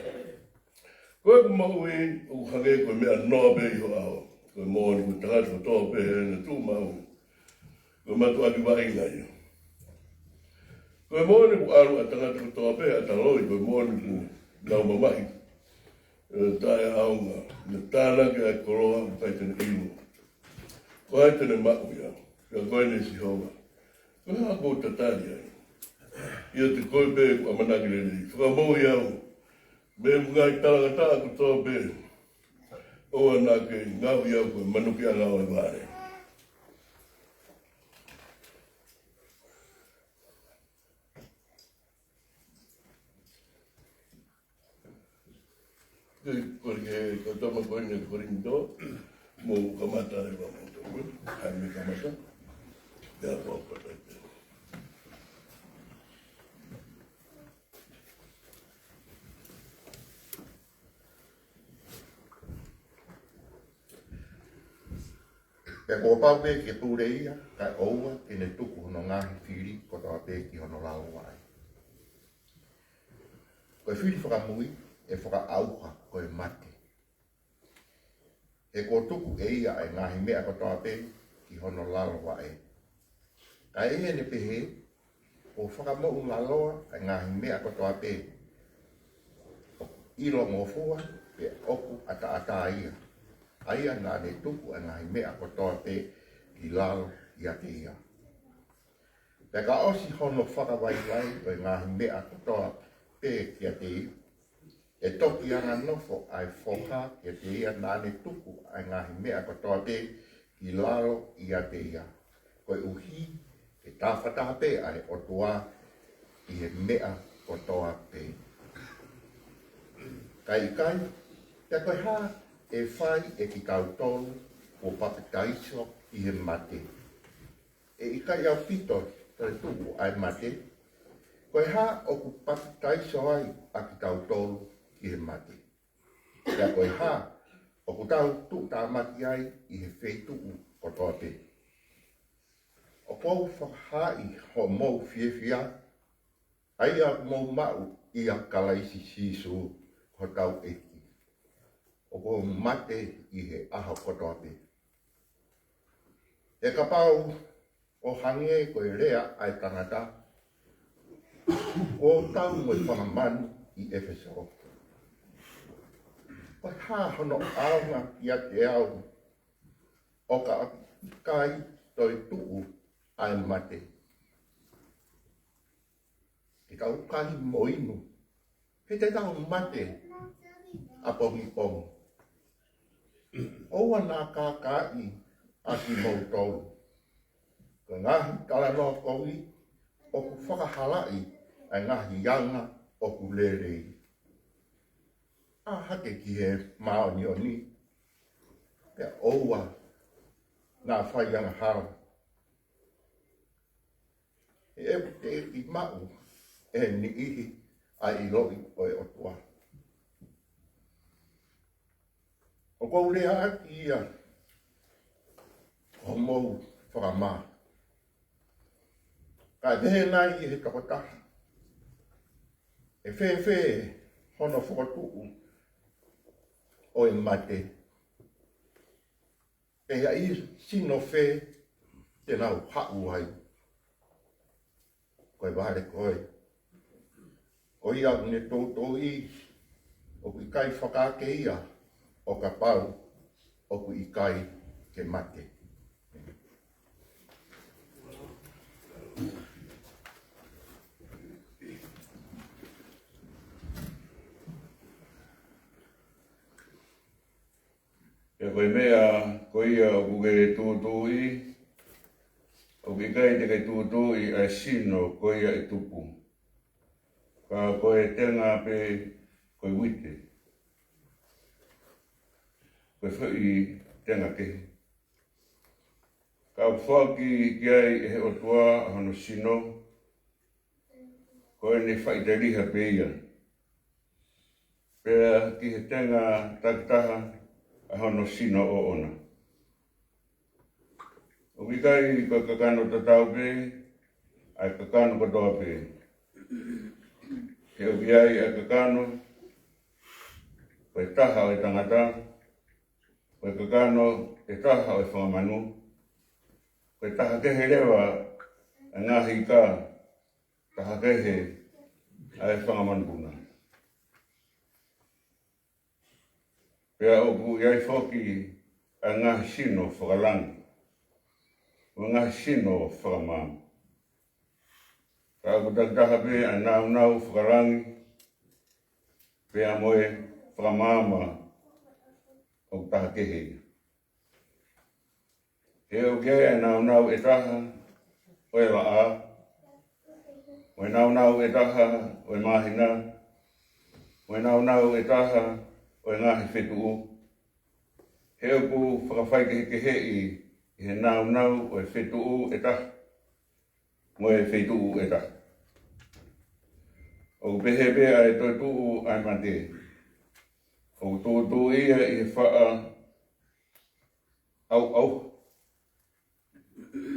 Ko ʻeku moʻui ʻoku hangē ko e meʻa noa pē ʻi ho ʻao. Ko e moʻoni ko e tangata kotoa pē heʻene tuʻu maʻu, ko e mātuʻaki vaʻinga ia. Ko e moʻoni kuo ʻalu ʻa e tangata kotoa pē he ʻata loi, ko e moʻoni kuo nau mamahi ʻo taʻeʻaonga, ne tānaki ʻa e koloa, ʻoku ʻikai te ne ʻilo ko hai te ne maʻu ia. Ka ko eni, Sihova, ko e hā ʻoku ou tatali ai? ʻIate koe pē ʻoku ʻamanaki lelei. Fakamoʻui au mei he ngaahi talangataʻa kotoa pē. ʻOua naʻa ke ngaohi au ko e manukiʻanga ʻo e vale. Ke kole ke kau tama ko eni Kolinitō, mou kamata leva moutolu. Haʻu mei kamata. Ia ko pata. Pea kuo pau pē ke pule ia, kae ʻoua ke ne tuku hono ngaahi fili kotoa pē ki hono lalo vaʻe. Ko e fili fakamui ʻe fakaʻauha ko e mate. He kuo tuku ʻe ia ʻa e ngaahi meʻa kotoa pē ki hono lalo vaʻe. Kae ʻi heʻene pehē, kuo fakamoʻulaloa ʻa e ngaahi meʻa kotoa pē ʻoku ʻilongofua pea ʻoku ʻataʻatā ia, ʻa ia naʻa ne tuku ʻa e ngaahi meʻa kotoa pē ki lalo ʻiate ia. Pea ka ʻosi hono fakavaivai ʻo e ngaahi meʻa kotoa pē kiate ia, ʻe toki anganofo ʻa e foha kiate ia naʻa ne tuku ʻa e ngaahi meʻa kotoa pē ki lalo ʻiate ia, koeʻuhi ke tafataha pē ʻa e ʻOtua ʻi he meʻa kotoa pē. Kae ʻikai, pea ko e hā ʻe fai ʻe kitautolu kuo papitaiso ʻi he mate? ʻE ʻikai ʻaupito toe tuku ʻa e mate? Ko e hā ʻoku papitaiso ai ʻa kitautolu ki he mate? Pea ko e hā ʻoku tau tuʻutāmaki ai ʻi he feituʻu kotoa pē? ʻOku ou fakahaaʻi hoʻomou fiefia, ʻa ia ʻoku mou maʻu ʻia Kalaisi Sīsū ko hotau ʻEiki. ʻOku ou mate ʻi he ʻaho kotoa pē. He kapau ʻo hangē ko e lea ʻa e tangata, kuo tau mo e fanga manu ʻi ʻEfesō. Ko e hā hono ʻaonga kiate au ʻo ka ʻikai toe tuʻu ʻa e mate? Te tau kali mo inu, he te tau mate ʻapongipongi. ʻOua naʻa kākaaʻi ʻa kimoutolu. Ko e ngaahi talanoa kovi ʻoku fakahalaʻi ʻa e ngaahi anga ʻoku lelei. ʻĀ hake ki he māʻoniʻoni, pea ʻoua naʻa fai angahala. He ʻoku teʻeki maʻu ʻe he niʻihi ʻa e ʻiloʻi ʻo e ʻOtua. ʻOku ou lea ʻaki ia ʻo mou fakamā. Kae pehē nai ʻe he tokotaha, ʻe fēfē hono fokotuʻu ʻo e mate? Pea ʻi he sino fē te nau haʻu ai? Ko e vale ko ē. Ko ia ʻoku ne toutou ʻi, ʻoku ʻikai fakaake ia ʻo kapau ʻoku ʻikai ke mate. Pea ko e meʻa ko ia ʻoku ke tūtuuʻi, ʻoku ʻikai te ke tūtuuʻi ʻa e sino ko ia ʻe tupu. Ka ko e tenga pē ko e uite, ko e foʻi tenga kehe. Ka ʻoku foaki ki ai ʻe he ʻOtua ʻa hono sino, ko ʻene faʻiteliha pē ia. Pea ki he tenga takitaha ʻa hono sino ʻoʻona. ʻOku ʻikai ko e kakano tatau pē ʻa e kakano kotoa pē. He ʻoku ʻi ai ʻa e kakano ko e taha ʻo e tangata, ko e kakano ʻe taha ʻo e fanga manu, ko e taha kehe leva ʻa e ngaahi ika, taha kehe ʻa e fanga manupuna. Pea ʻoku ʻi ai foki ʻa e ngaahi sino fakalangi, mo e ngaahi sino fakamaama. Ka ʻoku takitaha pē ʻa e nāunau fakalangi, pea mo e fakamaama ʻoku taha kehe ia. He ʻoku ʻi ai e nāunau ʻe taha ʻo e laʻā, mo e nāunau ʻe taha ʻo e māhina, mo e nāunau ʻe taha ʻo e ngaahi fetuʻu. He ʻoku fakafaikehekeheʻi ʻe he nāunau ʻo e fetuʻu ʻe taha mo e feituʻu ʻe taha. ʻOku pehē pē ʻa e toetuʻu ʻa e mate. ʻOku tūtuuʻi ia ʻi he faʻa ʻauʻauha.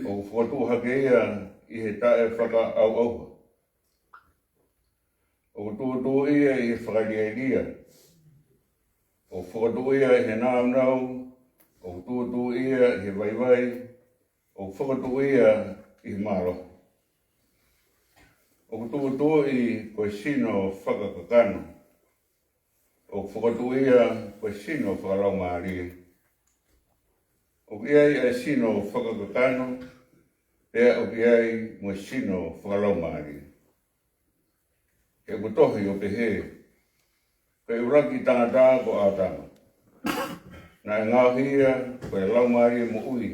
ʻOku fokotuʻu hake ia ʻi he taʻefakaʻauʻauha. ʻOku tūtuuʻi ia ʻi he fakalielia. ʻOku fokotuʻu ia ʻi he nāunau. ʻOku tūtuuʻi ia ʻi he vaivai. ʻOku fokotuʻu ia ʻi he mālohi. ʻOku tūtuuʻi ko e sino fakakakano. ʻOku fokotuʻu ia ko e sino fakalaumālie. ʻOku ʻi ai ʻa e sino fakakakano, pea ʻoku ʻi ai mo e sino fakalaumālie. He ʻoku tohi ʻo pehē, ko e ʻuluaki tangata ko ʻĀtama, naʻe ngaohi ia ko e laumālie moʻui.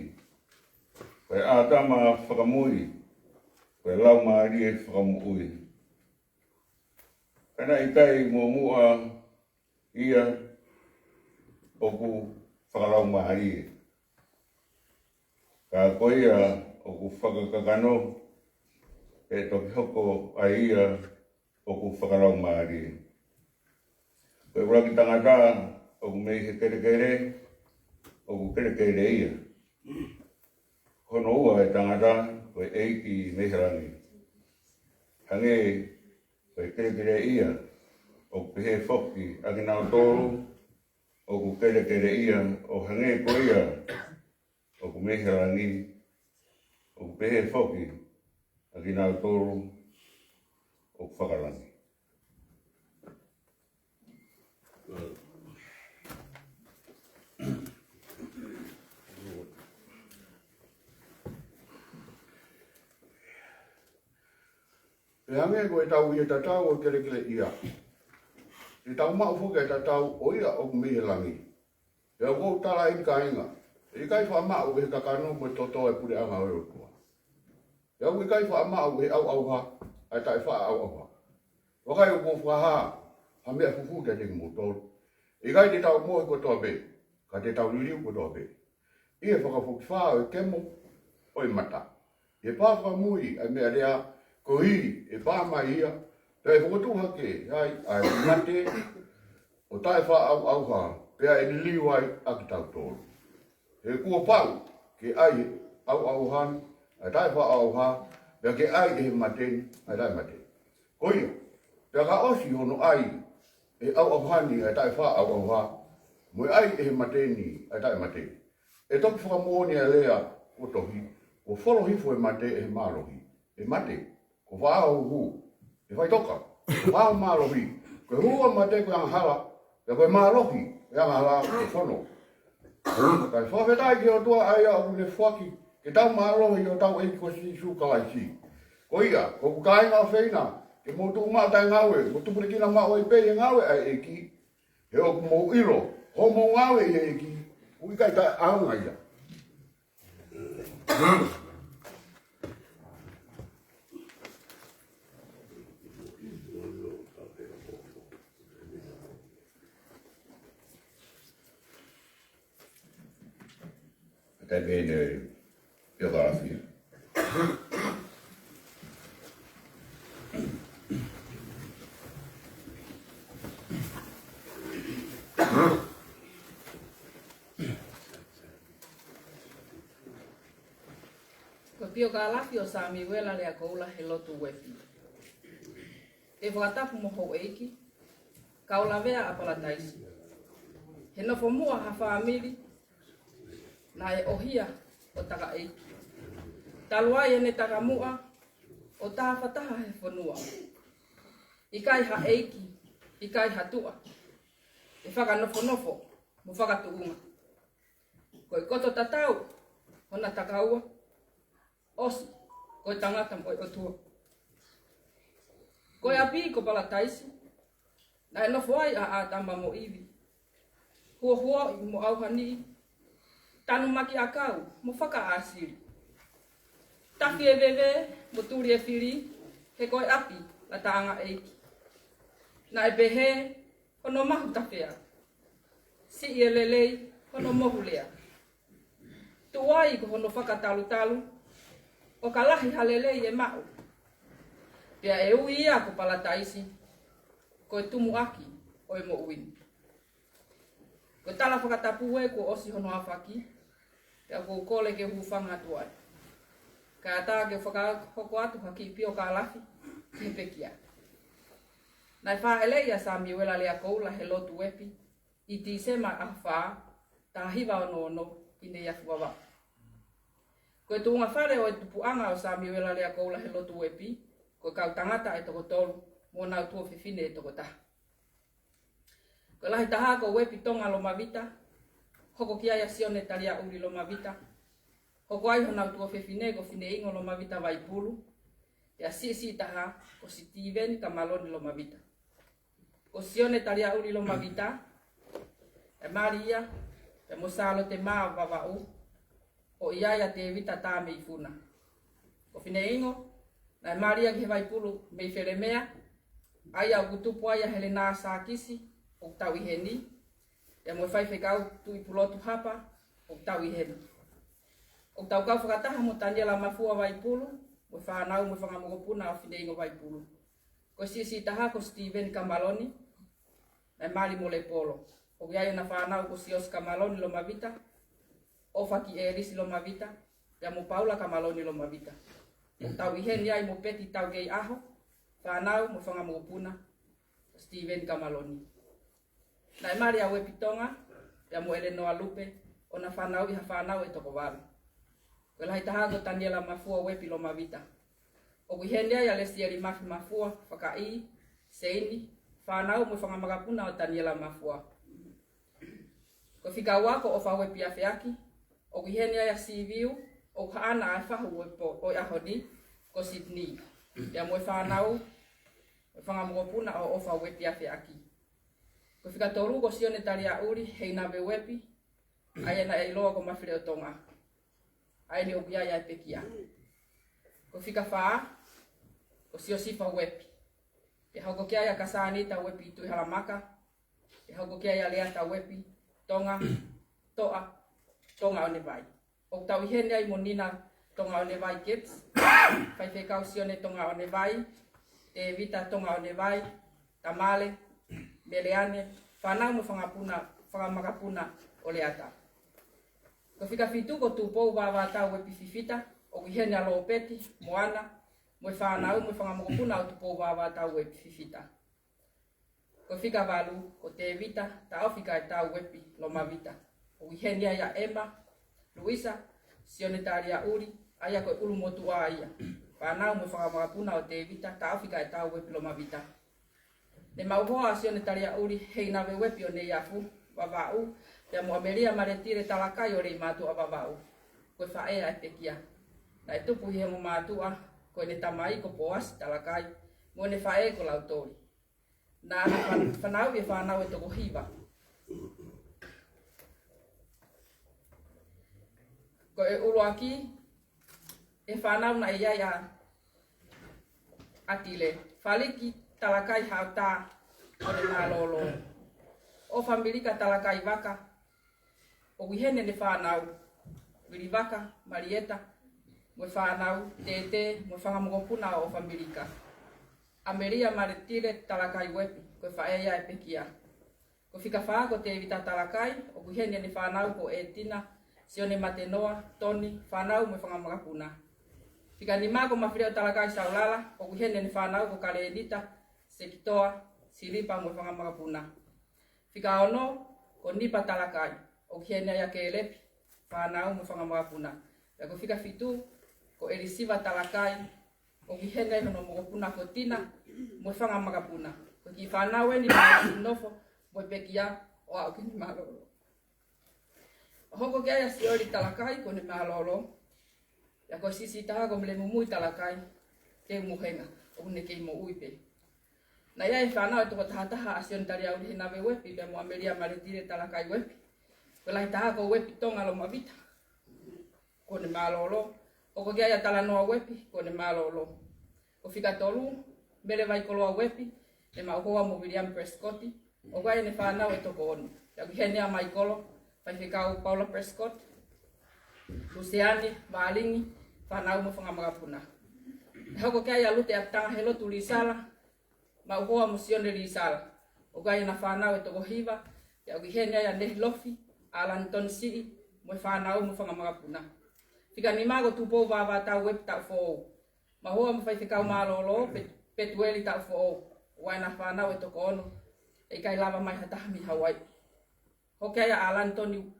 Ko e ʻĀtama fakamui, ko e laumālie fakamoʻui. Ka naʻe ʻikai muʻomuʻa ia ʻoku fakalaumālie, ka ko ia ʻoku fakakakano, ʻe toki hoko ai ia ʻoku fakalaumālie. Ko e ʻuluaki tangata ʻoku mei he kelekele, ʻoku kelekele ia. Hono ua e tangata, ko e ʻEiki mei he langi. Hangē ko e kelekele ia, ʻoku pehē foki ʻa kinautolu ʻoku kelekele ia, ʻo hangē ko ia ʻoku mei he langi, ʻoku pehē foki ʻa kinautolu ʻoku fakalangi. Pea hangē ko ʻetau ʻi he tatau ʻo e kelekele ia, te tau maʻu foki ʻa e tatau ʻo ia ʻoku mei he langi. Pea ʻoku ou talaʻi, kāinga, ʻe ʻikai faʻa maʻu ʻe he kakano mo e toto ʻa e puleʻanga ʻo e ʻOtua. Pea ʻoku ʻikai faʻa maʻu ʻe he ʻauʻauha ʻa e taʻefaʻaʻauʻauha. Vakai, ʻoku ou fakahā ha meʻa fufū kiate kimoutolu. ʻE ʻikai te tau mohe kotoa pē, ka te tau liliu kotoa pē ʻi he fakafokifā ʻo e kemo ʻo e mata. ʻE pā fakamui ʻa e meʻalea, koeʻuhi ʻe pā mai ia, pea ʻe fokotuʻu hake ai ʻa e mate ʻo taʻefaʻaʻauʻauha, pea ʻe liliu ai ʻa kitautolu. He kuo pau ke ʻai ʻe he ʻauʻauha ni ʻa e taʻefaʻaʻauʻauha, pea ke ʻai ʻe he mate ni ʻa e taʻemate. Ko ia, pea ka ʻosi hono ʻai ʻe he ʻauʻauha ni ʻa e taʻefaʻaʻauʻauha, mo e ʻai ʻe he mate ni ʻa e taʻemate, ʻe toki fakamoʻoni ʻa e lea kuo tohi, kuo folo hifo e mate ʻe he mālohi. ʻE mate, kuo faʻa huhu. ʻE faʻitoka, kuo faʻa mālohi. Ko e huhu ʻa e mate ko e angahala, pea ko e mālohi ʻo e angahala ko e fono. Kae fakafetaʻi ki he ʻOtua ʻa ia ʻoku ne foaki ke tau mālohi ʻi hotau ʻEiki ko Sīsū Kalaisi. Ko ia, ko hoku kāinga ʻofeina, ke mou tuʻu maʻu taʻengaue, mo tupulekina maʻu ai pē ʻi he ngāue ʻa e ʻEiki. He ʻoku mou ʻilo, hoʻomou ngāue ʻi he ʻEiki, ʻoku ʻikai taʻeʻaonga ia. Taimi ʻeni ʻo e biogāfia. Ko e piokālafi ʻo Samiuela Leakoula he lotu uefi. ʻE fakatapu mo houʻeiki, kau lavea ʻa Palataisi. He nofo muʻa ha fāmili naʻe ʻohia ʻo takaʻeiki. Talu ai ʻene taka muʻa ʻo tāfataha he fonua. ʻIkai ha ʻeiki, ʻikai ha tuʻa, ʻe fakanofonofo mo fakatuʻunga. Ko e koto tatau hona takaua, ʻosi ko e tangata mo e ʻOtua. Ko e ʻapi ko Palataisi, naʻe nofo ai ʻa ʻĀtama mo ʻIvi. Huohuoʻi mo ʻauhani, tanumaki ʻakau mo fakaʻāsili. Tafi e veve mo tuli e fili, he ko e ʻapi lataʻanga ʻeiki. Naʻe pehē hono mahu tafea, siʻi e lelei hono mohu lea. Tuʻu ai ko hono fakatalutalu, ʻo ka lahi ha lelei ʻe maʻu, pea ʻe ui ia ko Palataisi, ko e tumuʻaki ʻo e moʻui ni. Ko e tala fakatapu ē kuo ʻosi hono ʻafaki, pea ʻoku ou kole ke u hūfanga atu ai. Kae ʻatā ke u fakahoko atu ha kiʻi piokālafi ki he pekia. Naʻe fāʻeleʻi ʻa Samiuela Leakoula he lotu uepi ʻi Tīsema ʻaho fā, taha hiva ono ono, ʻi Neiafu, Vavaʻu. Ko e tuʻunga fale ʻo e tupuʻanga ʻo Samiuela Leakoula he lotu uepi, ko e kau tangata ʻe toko tolu mo honau tuofefine ʻe toko taha. Ko e lahi taha ko Uepi Tonga Lomavita, hoko ki ai ʻa Sione Taliaʻuli Lomavita, hoko ai honau tuofefine ko Fineingo Lomavita Vaipulu, pea siʻisiʻi taha ko Sitīveni Kamaloni Lomavita. Ko Sione Taliaʻuli Lomavita, ʻe mali ia pea mo Sālote mā Vavaʻu, ʻo ʻi ai ʻa Tēvita Tāmeifuna. Ko Fineingo, naʻe mali ia ki he Vaipulu mei Felemea, ʻa ia ʻoku tupu ai ʻa Helena Sākisi, ʻoku tau ʻi heni, pea mo e Faifekau Tuʻipulotu Hapa, ʻoku tau ʻi heni. ʻOku tau kau fakataha mo Taniela Mafua Vaipulu, mo e fānau mo e fanga mokopuna ʻo Fineingo Vaipulu. Ko e siʻisiʻi taha ko Sitīveni Kamaloni, naʻe mali mo Lepolo. ʻOku ʻi ai ʻena fānau ko Siosi Kamaloni Lomavita, ʻOfaki ʻElisi Lomavita, pea mo Paula Kamaloni Lomavita. ʻOku tau ʻi heni ai mo Peti Taukeiʻaho, fānau mo e fanga mokopuna ʻo Sitīveni Kamaloni. Naʻe mali ʻa Uepi Tonga, pea mo ʻElenoa Lupe, ʻo na fanauʻi ha fānau ʻe toko valu. Ko e lahi taha ko Taniela Mafua Uepi Lomavita. ʻOku ʻi heni ai ʻa Lesieli Mafi Mafua, Fakaʻī, Seini, fānau mo e fanga makapuna ʻo Taniela Mafua. Ko e fika ua ko ʻOfa Uepi Afeaki, ʻoku ʻi heni ai ʻa Siviu, ʻoku haʻana ʻa e fahu ʻo e pō, ʻo e ʻaho ni, ko Sydney. Pea mo e fānau, mo e fanga mokopuna ʻo ʻOfa Uepi Afeaki. Ko e fika tolu ko Sione Taliaʻuli Heinave Uepi, ʻa ia naʻe ʻiloa ko Mafileʻotonga. ʻA eni ʻoku ʻi ai ʻa e pekia. Ko e fika fā ko Siosifa Uepi. Pea hoko ki ai ʻa Kasānita Uepi Tuʻihalamaka. Pea hoko ki ai ʻa Leata Uepi Tonga, Toʻa Tongaʻonevai. ʻOku tau ʻi heni ai mo Nina Tongaʻonevai Gibbs, Faifekau Sione Tongaʻonevai, Tēvita Tongaʻonevai, Tamale, Meleane, fānau mo e fanga puna, fanga makapuna ʻo Leata. Ko e fika fitu ko Tupou Vāvātau Uepi Fifita, ʻoku ʻi heni ʻa Lōpeti, Moana, mo e fānau mo e fanga mokopuna ʻo Tupou Vāvātau Uepi Fifita. Ko e fika valu ko Tēvita Taʻofikaetau Uepi Lomavita. ʻOku ʻi heni ai ʻa ʻEma, Luisa, Sione Taliaʻuli, ʻa ia ko e ʻulumotuʻa ia. Fānau mo e fanga makapuna ʻo Tēvita Taʻofikaetau Uepi Lomavita. Ne maʻu hoa ʻa Sione Taliaʻuli Heinave Uepi ʻo Neiafu, Vavaʻu, pea mo ʻAmelia Maletile Talakai ʻo Leimātuʻa, Vavaʻu. Ko e faʻē ʻa e pekia. Naʻe tupu ʻi he ongo mātuʻa, ko ʻene tamai ko Poasi Talakai, mo ʻene faʻē ko Lautoli. Naʻá na fan-, fanauʻi e fānau ʻe toko hiva. Ko e ʻuluaki e fānau naʻe ʻi ai ʻa ʻAtile, Faliki Talakai Hautā ʻo ne mālōlō. ʻOfamilika Talakai Vaka, ʻoku ʻi heni ʻene fānau, Vilivaka, Malieta, mo e fānau, Tētē, mo e fanga mokopuna ʻo ʻOfamilika. ʻAmelia Maletile Talakai Uepi, ko e faʻē ia ʻa e pekia. Ko e fika fā ko Tēvita Talakai, ʻoku ʻi heni ʻene fānau ko ʻEtina, Sione Matenoa, Toni, fānau mo e fanga makapuna. Fika nima ko Mafileʻo Talakai Saulala, ʻoku ʻi heni ʻene fānau ko Kalēnita, Sekitoa, Silipa mo e fanga makapuna. Fika ono ko Nipa Talakai, ʻoku ʻi heni ai ʻa Kēlepi, fānau mo e fanga makapuna. Pea ko e fika fitu ko ʻElisiva Talakai, ʻoku ʻi heni ai hono mokopuna ko Tina mo e fanga makapuna. Ko e kiʻi fānau eni naʻe nofo mo e pekia ʻo aʻu ki heʻene mālōlō. ʻO hoko ki ai ʻa Sioli Talakai ko ʻene mālōlō. Pea ko e siʻisiʻi taha ko Melemumui Talakai, Teumohenga, ʻoku ne kei moʻui pē. Naʻe ʻi ai e fānau ʻe toko tahataha, ʻa Sione Taliauli Henave Uepi, pea mo ʻAmelia Maletile Talakai Uepi. Ko e lahi taha ko Uepi Tonga Lomavita, kuo ne mālōlō. Hoko ki ai ʻa Talanoa Uepi, kuo ne mālōlō. Ko fika tolu, Mele Vaikoloa Uepi, ne maʻu hoa mo William Prescott, ʻoku ʻi ai ʻene fānau ʻe toko ono. Pea ʻoku ʻi heni ʻa Maikolo, Faifekau Paula Prescott, Luseane, Vālini, fānau mo fanga makapuna. ʻE hoko ki ai ʻa Lute ʻApitanga Helotu Lisala, maʻu hoa mo Sione Lisala. ʻOku ʻi ai ʻena fānau ʻe toko hiva, pea ʻoku ʻi heni ai ʻa Nehi Lofi, ʻAlani Tonisiʻi, mo e fānau mo fanga makapuna. Fika nima ko Tupou Vāvātau Uepi Taʻufoʻou, maʻu hoa mo Faifekau Mālōlō, Pe-, Petueli Taʻufoʻou, ʻoku ʻi ai ʻena fānau ʻe toko ono, ʻe ʻikai lava mai ha taha mei Hauaiʻi. Hoko ki ai ʻa ʻAlani Toni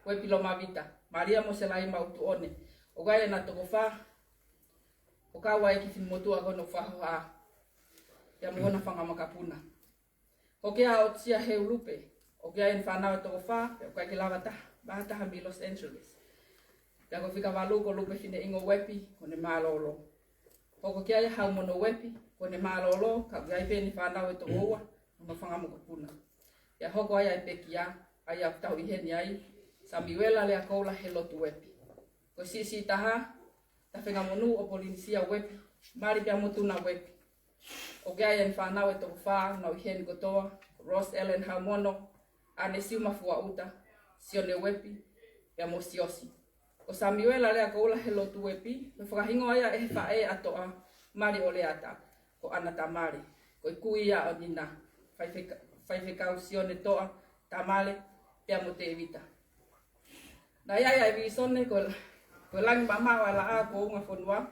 Uepi Lomavita, Malia mo Selai Mautuʻone, ʻoku ʻi ai ʻena toko fā, ʻo kau ai e kiʻi finemotuʻa ko hono faʻahohaʻa, pea mo hona fanga makapuna. Hoko ki ai ʻa ʻOtisia Heu Lupe, ʻoku ʻi ai ʻena fānau ʻe toko fā, pea ʻoku ʻikai ke lava ha taha, ha taha mei Los Angeles. Pea ko fika valu ko Lupe Fineʻingo Uepi, kuo ne mālōlō. Hoko ki ai ʻa Haumono Uepi, kuo ne mālōlō, ka ʻoku ʻi ai pē ʻena fānau ʻe toko ua, mo hono fanga makapuna. Pea hoko ai ʻa e pekia, ʻa ia ʻoku tau ʻi heni ai, Samiuela Leakoula Helotu Uepi. Ko e siʻisiʻi taha, Tafengamonū ʻo Polinisia Uepi, mali pea mo Tuna Uepi. ʻOku ʻi ai ʻena fānau ʻe toko fā, nau ʻi heni kotoa, Rose Ellen Haumono, ʻAne Siuma Fuaʻuta, Sione Uepi, pea mo Siosi. Ko Samiuela Leakoula Helotu Uepi, ko e fakahingoa ia ʻe he faʻē ʻa Toʻa, mali ʻo Leata, ko ʻAna Tamale, ko e kui ia ʻo Nina, faifeka-, faifekau Sione Toʻa, Tamale, pea mo Tēvita. Naʻe ʻi ai ʻa e vīsone ko, ko e langi mamaʻo ʻa e laʻā kuo unga fonua,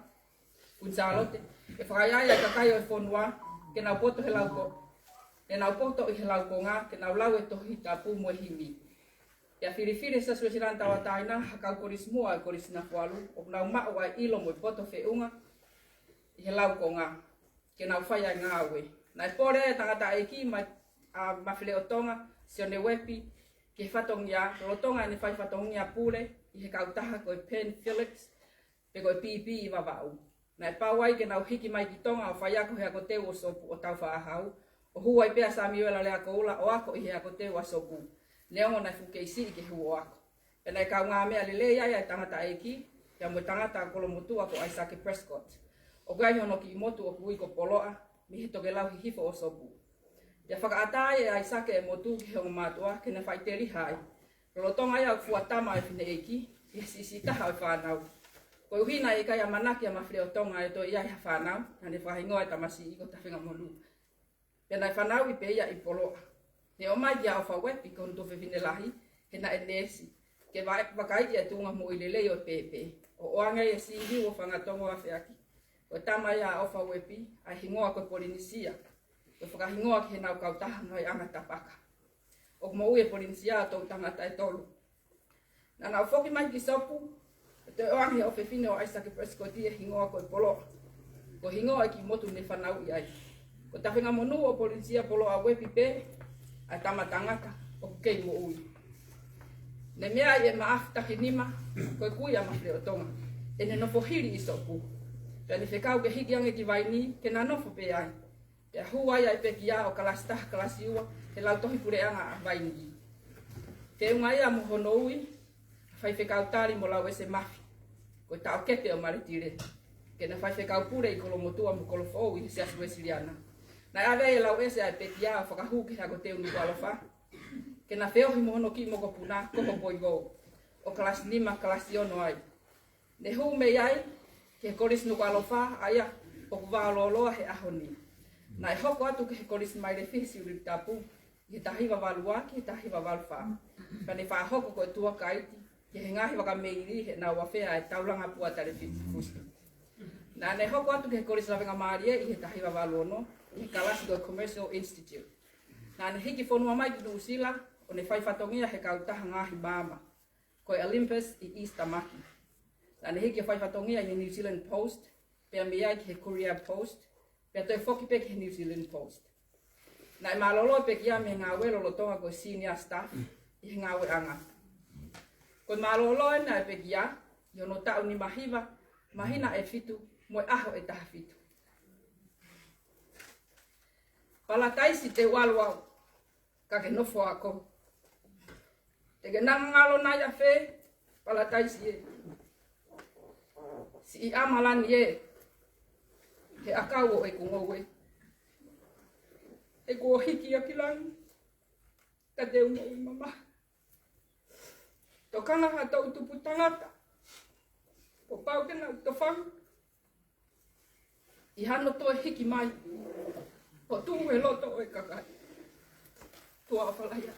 Kuini Sālote, ke fakaʻaiʻai ʻa e kakai ʻo e fonua, ke nau poto he lauko-, ke nau poto ʻi he laukonga, ke nau lau e Tohi Tapu mo e himi. Pea filifili ʻe he Siasi Uēsiliana Tauʻatāina ha kau kolisi muʻa ʻo e Kolisi Nafualu, ʻoku nau maʻu ʻa e ʻilo mo e poto feʻunga ʻi he laukonga, ke nau fai ʻa e ngāue. Naʻe pole ʻa e tangataʻeiki mai, ʻa Mafileʻotonga, Sione Uepi, ki he fatongia, lolotonga ʻene fai fatongia pule ʻi he kautaha ko e Pan Felix, pe ko e P P ʻi Vavaʻu. Naʻe pau ai ke nau hiki mai ki Tonga ʻo faiako he ako teu ʻo Sopu ʻo Taufaʻāhau, ʻo hū ai pē ʻa Samiuela Leakoula ʻo ako ʻi he ako teu ʻa Sopu, neongo naʻe fuʻu kei siʻi ke hū ʻo ako. Pea naʻe kaungāmeʻa lelei ai ʻa e tangataʻeiki, pea mo e tangata kolomotuʻa ko ʻAisake Prescott. ʻOku ʻi ai hono kiʻi motu ʻoku ui ko Poloʻa, mei he tokelau hihifo ʻo Sopu. Pea fakaʻatā ai ʻe ʻAisake e motu ki he ongo mātuʻa, ke na faʻiteliha ai. Lolotonga ia ʻoku fuatama ʻa e fineʻeiki, ʻi he siʻisiʻi taha ʻo e fānau. Koeʻuhi naʻe ʻikai ʻamanaki ʻa Mafileʻotonga ʻe toe ʻi ai ha fānau, naʻa ne fakahingoa e tamasiʻi ko Tafengamonū. Pea naʻe fanauʻi pē ia ʻi Poloʻa. Ne ʻomai kia ʻOfa Uepi ko hono tuofefine lahi, he naʻe neesi, ke va-, vakaiʻi e tuʻunga moʻui lelei ʻo e pēpē, ʻo ʻoange e sīhiu ʻo Fangatongo Afeaki. Ko e tama ia ʻa ʻOfa Uepi, ʻa e hingoa ko Polinisia, ko e fakahingoa ki heʻenau kautaha ngaahi ʻanga tapaka. ʻOku moʻui ʻa Polinisia ʻo toʻu tangata ʻe tolu. Naʻa nau foki mai ki Sopu, ʻo toe ʻoange ʻe he ʻofefine ʻo ʻAisake Prescott e hingoa ko e Poloʻa. Ko e hingoa e kiʻi motu ne fanauʻi ai. Ko Tafengamonū ʻo Polinisia Poloʻa Uepi pē, ʻa e tama tangata ʻoku kei moʻui. Ne meʻa ai ʻe Maʻafu Takinima, ko e kui ʻa Mafileʻotonga, ʻene nofo hili ʻi Sopu. Pea ne fekau ke hiki ange ki Vaini, ke na nofo pē ai. Pea hū ai ʻa e pekia ʻo kalasi taha kalasi ua he lautohi puleʻanga ʻa Vaini. Feʻunga ia mo hono ui, Faifekau Tali mo Lauʻese Mafi, ko e taʻokepe ʻo Maletile, ke na faifekau pule ʻi Kolomotuʻa mo Kolofoʻou ʻi he Siasi Uēsiliana. Naʻe ʻave ʻe Lauʻese ʻa e pekia ʻo fakahū ki he ako teu Nukuʻalofa, ke na feohi mo hono kiʻi mokopuna ko Hopoivou, ʻo kalasi nima kalasi ono ai. Ne hū mei ai ki he Kolisi Nukuʻalofa, ʻa ia ʻoku vālōloa he ʻaho ni. Naʻe hoko atu ki he Kolisi Mailefihi Siulipitapu ʻi he taha hiva valu ua ki he taha hiva valu fā. Pea ne fakahoko ko e tour guide ki he ngaahi vaka meili heʻenau afea e taulanga pua talefifusi. Naʻa ne hoko atu ki he Kolisi Lavengamālie ʻi he taha hiva valu ono, ʻi he kalasi ko e Commercial Institute. Naʻa ne hiki fonua mai ki Nuʻusila, ʻo ne fai fatongia he kautaha ngaahi maama, ko e Olympus ʻi East Tamaki. Naʻa ne hiki ʻo fai fatongia ʻi he New Zealand Post, pea mei ai ki he Courier Post, pea toe foki pē ki he New Zealand Post. Naʻe mālōlō e pekia mei he ngāue lolotonga ko e senior staff ʻi he ngāueʻanga. Ko e mālōlō ʻena e pekia, ʻi hono taʻu nima hiva, māhina ʻe fitu, mo e ʻaho ʻe taha fitu. Palataisi te u ʻalu au, ka ke nofo ā koe. Te ke ngalo nai ʻafē, Palataisi ē? Siʻi ʻAmalani ē, he ʻakau ʻo ʻeku ngoue. He kuo hiki ia ki langi, ka te u moʻui mamahi. Tokanga ha toʻu tupu tangata, kuo pau ke nau tofanga ʻi hano toe hiki mai, ʻo tuʻu he loto ʻo e kakai. Tuʻa ʻofa lahi ā.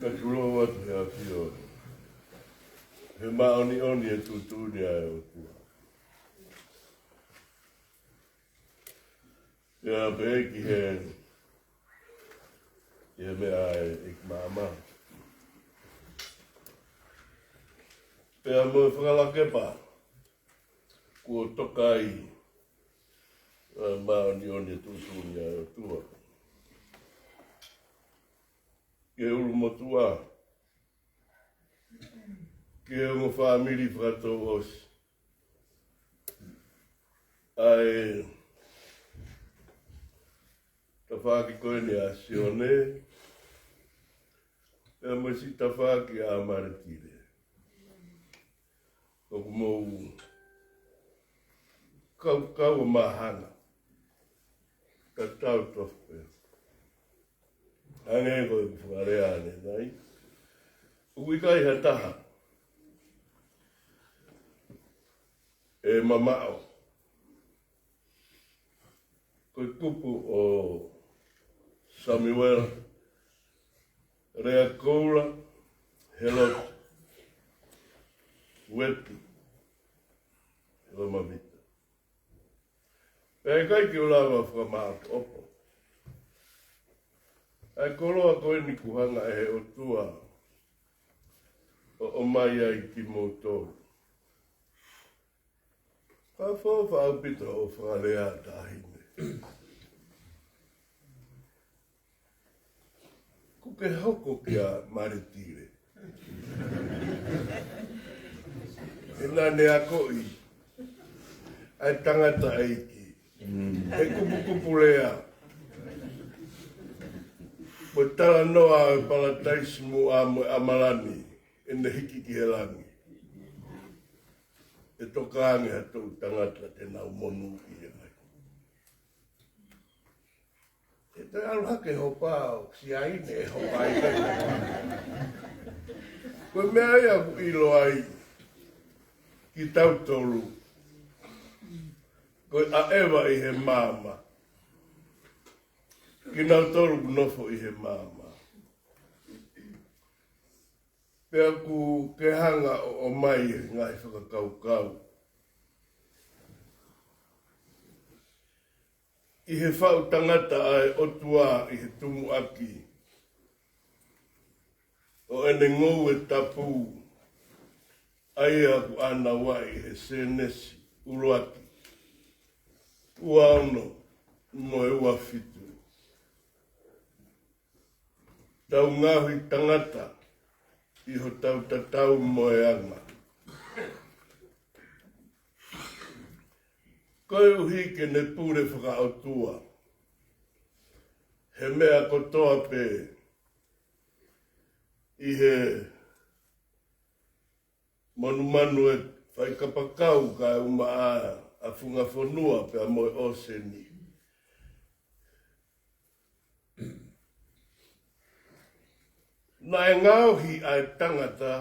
Ka tulou atu he ʻAfio, he māʻoniʻoni e tuʻutuʻuni ʻa e ʻOtua. Pea pehē ki he, ki he meʻa ʻa e ʻEiki Maama. Pea mo e fakalakepa kuo toka ai ʻa e māʻoniʻoni e tuʻutuʻuni ʻa e ʻOtua. Ki he ʻulumotuʻa, ki he ongo fāmili fakatouʻosi. ʻA e tafaʻaki ko eni ʻa Sione, pea mo e siʻi tafaʻaki ʻa Maletile. ʻOku mou kaukau ʻo māhanga. Ka tau tofu pē. Hangē ko e fakalea ʻanenai, ʻoku ʻikai ha taha ʻe mamaʻo. Ko e kupu ʻo Samuela, Lea Koula, Helote, Ueti, Lomavita. Pea ʻikai ke u lava fakamaʻopoʻopo ʻa e koloa ko eni kuo hanga ʻe he ʻOtua ʻo ʻomai ai kimoutolu. Ka fo fa ʻaupito ʻo fakalea taʻahine. Kuo ke hoko kia Maletile. He naʻa ne akoʻi ʻa e tangataʻeiki. Mm. He kupukupu lea. Mo e talanoa ʻo e Palataisi muʻa mo e ʻAmalani, ʻene hiki ki he langi. ʻE toka ange ha toʻu tangata te nau monūʻia ai. ʻE toe ʻalu hake hopa ʻo siaine ʻe hopa ai. Ko e meʻa ia ʻoku ʻilo ai kitautolu. Ko e ʻaʻeva ʻi he maama. Kinautolu ʻoku nofo ʻi he maama. Pea ʻoku ke hanga ʻo ʻomai e ngaahi fakakaukau ʻi he faʻu tangata ʻa e ʻOtua ʻi he tumuʻaki ʻo ʻene ngoue tapu, ʻa ia ʻoku ʻanauai he Sēnesi ʻuluaki, ua ono mo e ua fitu. Tau ngaohi tangata ʻi hotau tatau mo e anga. Koeʻuhi ke ne pule fakaʻotua he meʻa kotoa pē, ʻi he monumanu e fai kapakau kae ʻumaʻā ʻa e funga fonua pea mo e ʻōseni. Naʻe ngaohi ʻa e tangata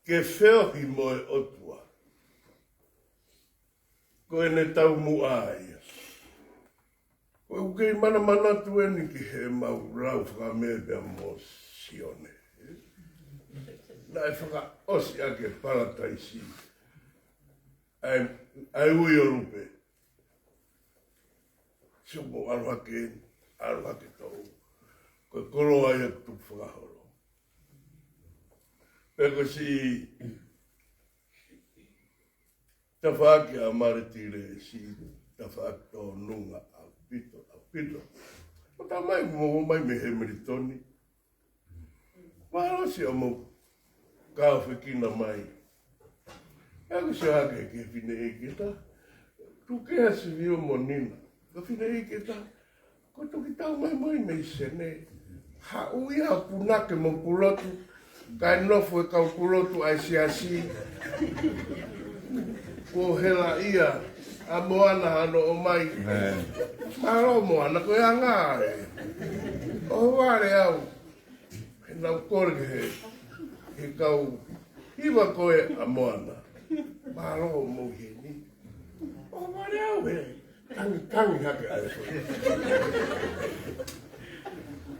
ke feohi mo e ʻOtua. Ko ʻene taumuʻa ia. Ko ʻeku kei manamanatu eni ki heʻemau lau fakamē pea mo Sione. Naʻe fakaʻosi ʻaki e Palataisi ʻa e, ʻa e ui ʻo Lupe. Sio mo ʻalu hake, ʻalu hake tau. Ko e koloa ia ʻoku tupu fakaholo. Pea ko e siʻi tafaʻaki ʻa Maletile, siʻi tafaʻaki tōnunga ʻaupito, ʻaupito. Mo Tau mai mo mai mei Hamilton. Mālō siʻa mo ka fekina mai. Ē, ko siʻa ke ke fineʻeiki ē. Tuku ke ha sivi ʻo mo Nina. Ka fineʻeiki ē. Ko toki tau mai mai mei Senē. Haʻu ia ʻo punake mo Pulotu. Kae nofo e kau Pulotu ʻa e siasi. Ko hela ia ʻa Moana hano ʻomai. Mālō Moana ko e anga ē. ʻO vale au. He nau kole ke he, he kau hiva ko ē ʻa Moana. Mālō mo heni. ʻO vale au he. Tangi, tangi hake ai.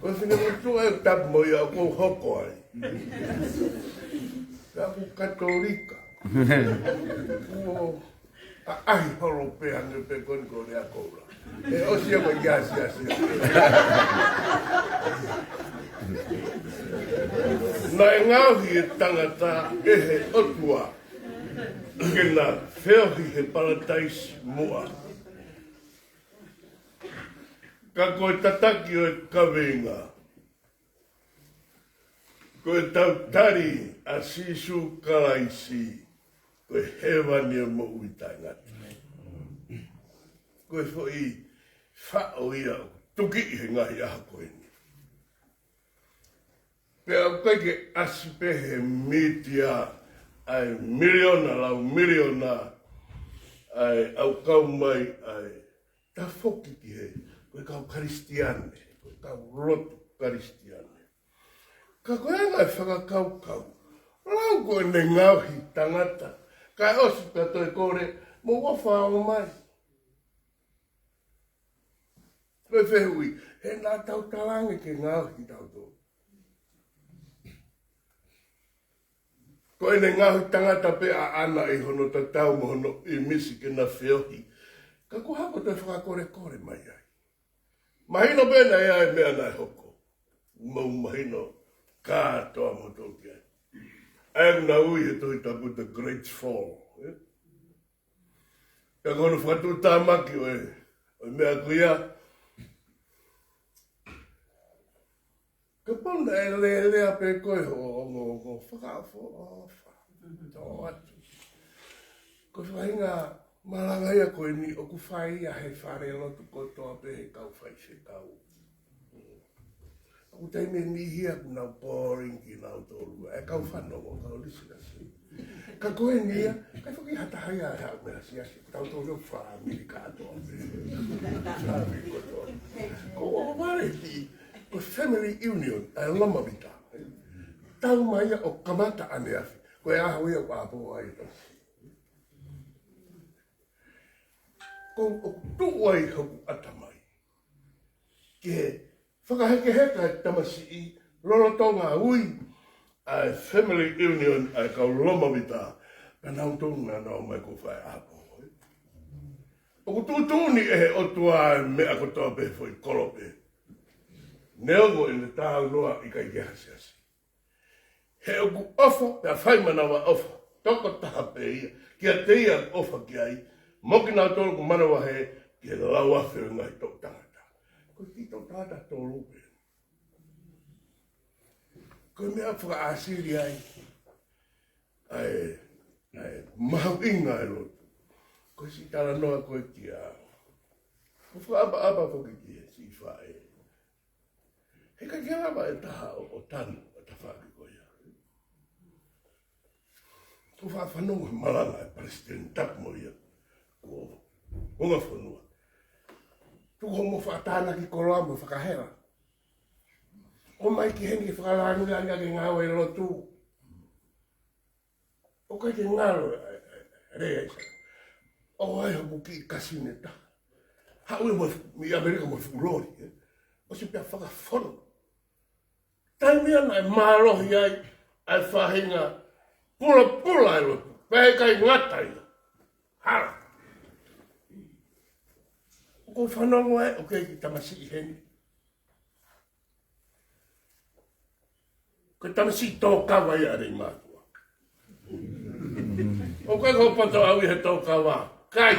Ko e finemotuʻa ʻe tapu mo ia ʻoku ou hoko ai. Ka ʻoku Katolika. Kuo ʻaʻahi holo pē ange pē ko eni ko Lea Koula. ʻE ʻosi ia ko e kiasi asi. Naʻe ngaohi e tangata ʻe he ʻOtua. Ke na feohi he palataisi muʻa. Ka ko e tataki ʻo e kaveinga. Ko e tautali ʻa Sīsū Kalaisi, ko e hēvani ʻo e moʻui taʻengata. Ko e foʻi faʻo ia ʻoku tukiʻi he ngaahi ʻaho ko eni. Pea ʻoku ʻikai ke ʻasi pē he mītia ʻa e miliona, lau miliona, ʻa e ʻau kau mai, ʻa e tafoki ki he, ko e kau Kalisitiane, ko e kau lotu Kalisitiane. Ka ko e anga e fakakaukau. Lau ko ʻene ngaohi tangata. Kae ʻosi pea toe kole, mo ʻofa ʻo mai. Ko e fehuʻi, he naʻa tau talaange ke ngaohi tautolu. Ko ʻene ngaohi tangata pē ʻaʻana ʻi hono tatau mo hono ʻīmisi ke na feohi. Ka ko e hā ko e toe fakakolekole mai ai. Mahino pē naʻe ʻi ai e meʻa naʻe hoko. Mau mahino kātoa mo tō ki ai. ʻA ia naʻe ui he Tohi Tapu the Great Fall. ʻE? Ka ko hono fakatuʻutāmaki ʻo e, ʻo e meʻa ko ia. Kapau naʻe lelea pē ko e ho, ho, ho, ho fakaʻofoʻofa. Tō atu. Ko e faʻahinga malanga ia ko eni ʻoku fai ia he fale lotu kotoa pē he kau faifekau. ʻOku taimi ʻe niʻihi ia ʻoku nau boring kinautolu. ʻE kau fanongo, kau listeners. Ka ko eni ia, ʻikai foki ha taha ia ʻe haʻu mei ha siasi, tautolu ʻoku fāmili kātoa pē. Fāmili kotoa. Ko ʻoku vale ki, ko e family reunion, ʻa e Loma Vita. Tau mai ia ʻo kamata ʻaneafi. Ko e ʻaho ia ʻoku ʻapō ai e tamasiʻi. Ko ʻoku tuʻu ai hoku ʻatamai. Ke fakahekeheka e tamasiʻi lolotonga ui ʻa e family reunion ʻa e kau Loma Vita, ka nau tonu naʻa nau mai ko fai ʻapō. ʻOku tuʻutuʻuni ʻe he ʻOtua e meʻa kotoa pē foʻi kolope. Neongo ʻene tāunoa ʻikai ke hasiasi. He ʻoku ʻofa, pea fai manavaʻofa. Tokotaha pē ia. Kiate ia ʻofa ki ai. Mo kinautolu ʻoku manavahē, ki he lauafe ʻo e ngaahi toʻu tangata. Ko e kiʻi toʻu tangata tolu pē. Ko e meʻa fakaʻāsili ai. ʻA e, ʻa e, mahuʻinga e lotu. Ko e siʻi talanoa ko e kia. Ko e fakaʻapaʻapa foki ki he siʻi faʻē. He ʻikai ke lava e taha ʻo, ʻo tanu, ʻo tafaʻaki ko ia. Ko e faʻa fanongo he malanga e palesiteni tapu mo ia. Ko, ko e ngaahi fonua. Tuku hoʻomo fakatānaki koloa mo fakahela. ʻOmai ki heni ke fakalāngilangi ʻaki e ngāue lotu. ʻOku ʻikai ke ngalo, ē, ē, ē, ē, ē, ʻo ai hoku kiʻi kasine taha. Haʻu ia mo, mei ʻAmelika mo e fuʻu loli, ē. ʻOsi pea fakafonu. Taimi ia naʻe mālohi ai, ʻa e faʻahinga pulapula e lotu. Pea ʻikai ngata ia. Hala. ʻOku fanongo ai, ʻoku ʻi ai e kiʻi tamasiʻi heni. Ko e tamasiʻi tōkava ia ʻa e mātuʻa. ʻOku ʻikai ko e poto au ʻi he tōkava. ʻIkai.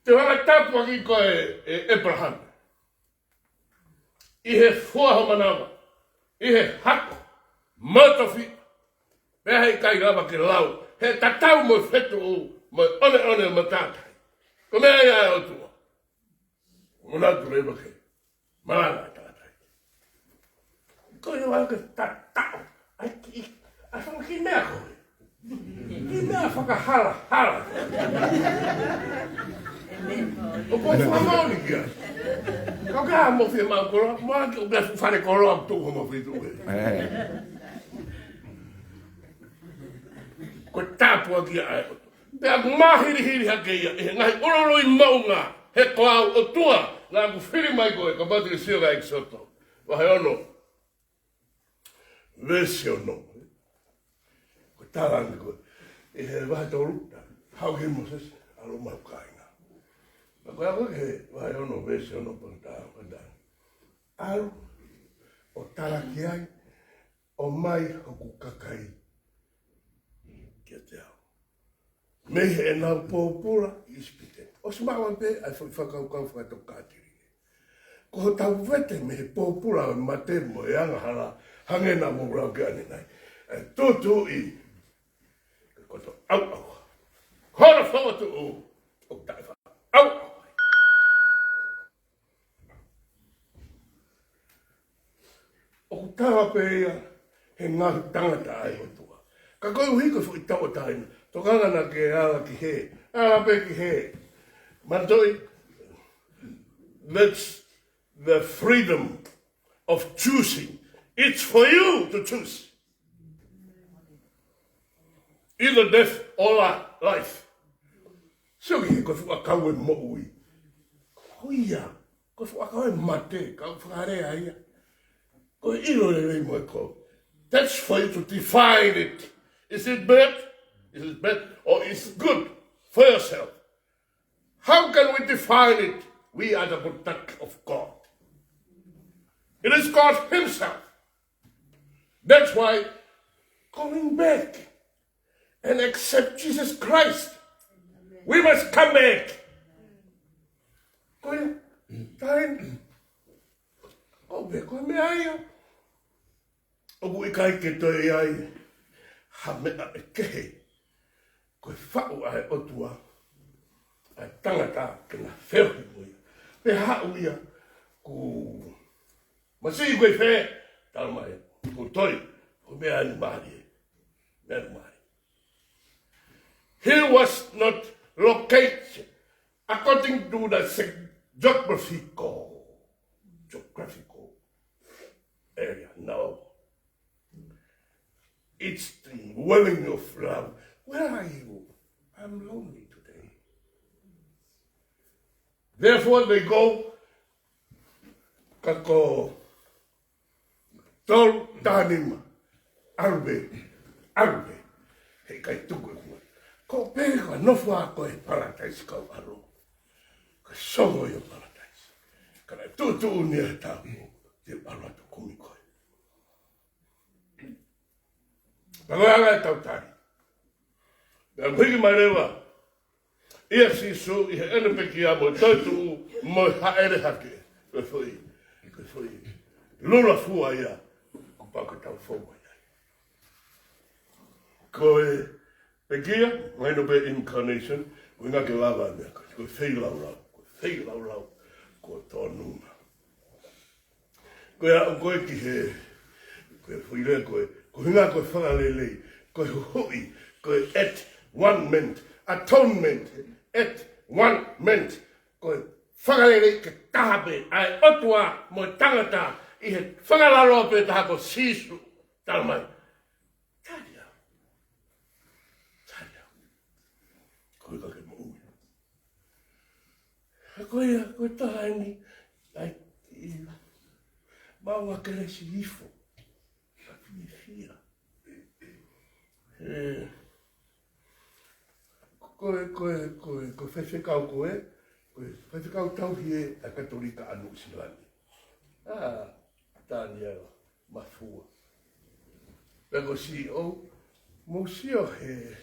Te u hanga ʻo tāpuakiʻi koe ʻe ʻĒpalahame ʻi he fua ho manava, ʻi he hako, mo e tofiʻa, pea heʻikai lava ke lau, he tatau mo e fetuʻu, mo e ʻoneʻone mo e matātahi. Ko e meʻa ia ʻa e ʻOtua. Mo nau tu leva ke malanga ʻa e tangata. Ko e ʻuhinga ke tatau. ʻAi ki, ʻa e fanga kiʻi meʻa ko ē. Kiʻi meʻa fakahalahala. ʻOku ou fakamālō ki ai. Kau ka mo fie mau koloa, mo ʻaki ʻoku ʻi ai e fale koloa ʻoku tuʻu homau feituʻu ē. Ko e tāpuaki ia ʻa e ʻOtua. Pea ʻoku mahilihili hake ia ʻi he ngaahi ʻuluʻulu moʻunga, he ko au ʻOtua naʻa ku fili mai koe, kapau te ke sio ki he ʻEkisoto vahe ono, veesi ono. Ko e tala ange ko ē ʻi he vahe tolu, haʻu ki ai Mōsese, ʻalu mo e kāinga. Pea ko e ako ki he vahe ono, veesi ono, pea tala, pea tala: ʻAlu ʻo tala ki ai, ʻOmai hoku kakai kiate au mei heʻenau pōpula ʻi ʻIsipite. ʻOsi maʻu pē ʻa e foʻi fakakaukau fakatokāteline. Ko hotau vete mei he pōpula ʻo e mate mo e angahala, hangē naʻa mou lau ki ai ʻanenai. ʻE tuʻutuʻuni kotoa ʻauʻaua. Ko hono fokotuʻu ʻoku taʻefaʻaʻauʻau. ʻOku tala pē ia he ngaahi tangata ʻa e ʻOtua. Ka koeʻuhi ko e foʻi tauʻatāina, tokanga naʻa ke ala ki hē, ala pē ki hē. Manatuʻi, that's the freedom of choosing. It's for you to choose either death or li-, life. Sio ki he ko e fuʻu ʻakau ʻo e moʻui. Ko ia, ko e fuʻu ʻakau ʻo e mate, ka u fakalea ia. Ko e ʻilo lelei mo e ko. That's for you to define it. Is it bad? Is it bad? Or is good for yourself? How can we define it? We are the product of God. It is God Himself. That's why coming back and accept Jesus Christ. We must come back. Ko ia, taimi. Ko e, ko e meʻa ia ʻoku ʻikai ke toe ʻi ai ha meʻa ʻe kehe. Ko e faʻu ʻa e ʻOtua ʻa e tangata ke na feohi mo ia. Pea haʻu ia, kuo masiʻi koe fē, tala mai, kuo toe, ko e meʻa ʻanumālie. Meʻa ʻanumālie. He was not located according to the se-, geographical, geographical area. No. It's the welling of love. Where are you? I'm lonely today. Therefore they go, ka ko tolu taha nima, ʻalu pē, ʻalu pē. Heʻikai tuku e kuonga. Ko e pehē ko e nofo ʻa koe he paradise kau ʻalu. Ko e songo ia ʻo paradise. Ka naʻe tuʻutuʻuni ʻe he tau, te u ʻalu atu ʻo kumi koe. Pea ko e anga e tau tali. Pea hiki mai leva ia Sīsū ʻi heʻene pekia mo e toetuʻu mo e hāʻele hake. Ko e foʻi, ko e foʻi lula fua ia kuo pau ke tau fou mai ai. Ko e pekia, mahino pē incarnation, ʻuhinga ke lava meʻa ko e, ko e feilaulau, ko e feilaulau, ko e tōnunga. Ko e aʻu ko ē ki he, ko e foʻi lea ko ē, ko e ʻuhinga ko e fakalelei, ko e huhuʻi, ko e at one ment, atonement, at one ment, ko e fakalelei ke taha pē ʻa e ʻOtua mo e tangata ʻi he fakalaloa pē taha ko Sīsū. Tala mai, tali au. Tali au. Ko e ka ke moʻui. Ko ia, ko e taha eni, ʻai, ʻi, maʻu ʻa Kelesi ifo. Ka fiefia. He, ko e, ko e, ko e, ko e faifekau ko ē, ko e faifekau tauhi ē ʻa e Katolika ʻa Nuʻu Sila ni. ʻA, Taniela Mafua. Pea ko e C E O, mou sio he,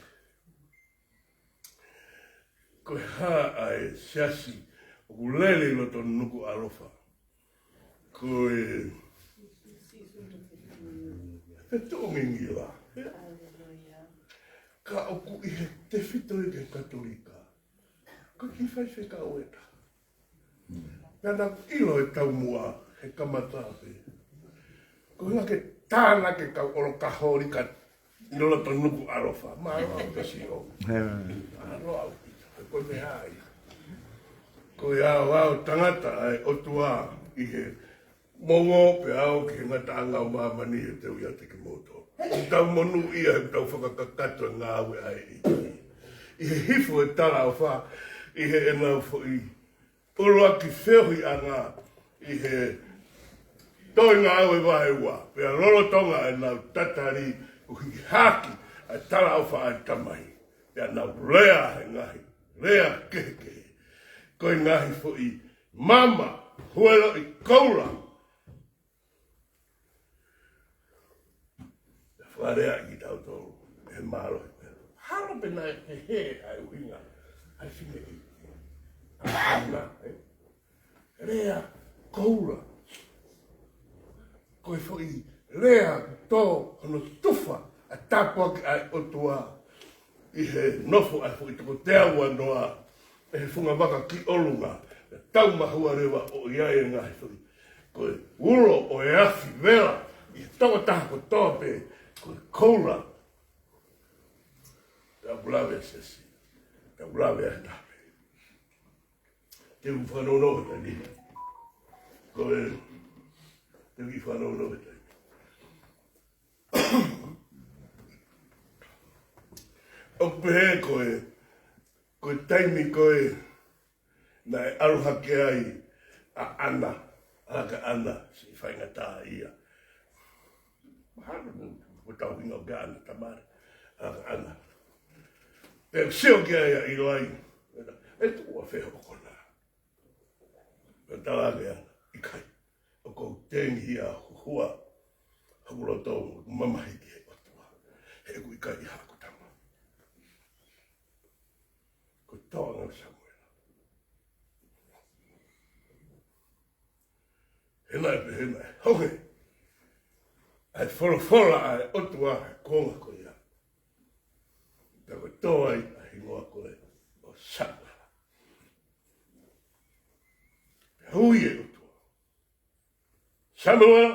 Ko e hā ʻa e siasi ʻoku lele ʻi loto Nukuʻalofa? Ko e fetuʻungiʻungi lā. Ka ʻoku ʻi he tefito ia ki he Katolika. Ko e kiʻi faifekau ʻe taha. Naʻa ku ʻilo e taumuʻa he kamata pē. Ko e ngaahi tānaki kau ʻolo Katolika ʻi loto Nukuʻalofa. Mālō ʻaupito Sio. Mālō ʻaupito. Ko e meʻa ia. Ko e aoao tangata ʻa e ʻOtua ʻi he moʻunga pea aʻu ki he ngataʻanga ʻo māmani ʻe teu ia te kimoutolu. Tau monūʻia he tau fakakakato e ngāue ʻa e ʻEiki. ʻI he hifo e talaʻofa, ʻi heʻenau foʻi ʻuluaki feohiʻanga, ʻi he Tohi Ngāue vahe ua, pea lolotonga ʻenau tatali ʻo hiki hake ʻa e talaʻofa ʻa e Tamai. Pea nau lea he ngaahi lea kehekehe. Ko e ngaahi foʻi mama, huelo ʻi koula. Fakalea ʻi tautolu, he mālohi. Halo pē naʻe he he ʻa e ʻuhinga, ʻa e fine ʻi. ʻAna, ē? Lea koula. Ko e foʻi lea tō hono tufa ʻa e tāpuaki ʻa e ʻOtua ʻi he nofo ʻa e foʻi toko teau uanoa ʻi he funga vaka ki ʻolunga. Tau mahua leva ʻo ʻi ai e ngaahi foʻi. Ko e ulo ʻo e afi vela ʻi he tokotaha kotoa pē ko e koula. Tau lave ʻa e siasi. Tau lave ʻa e tape. Te u fanongo he taimi. Ko e, te u fanongo he taimi. ʻO pehē ko e, ko e taimi ko ē naʻe ʻalu hake ai ʻa ʻAna, ʻa ka ʻAna, siʻi faingataʻa ia. Mahalo mo, mo tau hinga ʻo ka ʻAna tamare, ʻa ka ʻAna. Pea sio ki ai ʻa ʻIlai, ʻe tuʻu ʻa feho kona. Pea tala ke ʻAna, ʻikai, ʻoku ou tengihia huhua, hoku loto mamahi ki he ʻOtua. He ʻoku ʻikai haku tama. Ko e toʻonga ʻo Samuela. He naʻe pehē naʻe hohe ʻa e folofola ʻa e ʻOtua he konga ko ia. Pea ko e tō ai ʻa e hingoa ko ē ʻo Samuela. Pea ui e ʻOtua. Samuela,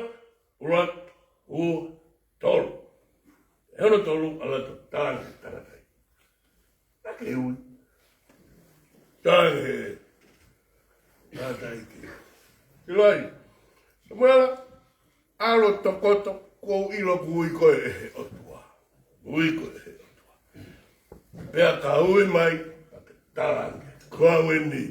ʻuluaki, ua, tolu. ʻE ono tolu, ʻalu atu ʻo tala ange ki he tangata ia. Naʻa ke ui. Tala ange ki he tangata ia. ʻIlai. Samuela, ʻalu ʻo tokoto, kuo u ʻilo kuo ui koe ʻe he ʻOtua. Ui koe ʻe he ʻOtua. Pea ka ui mai, ka ke tala ange. Ko au eni.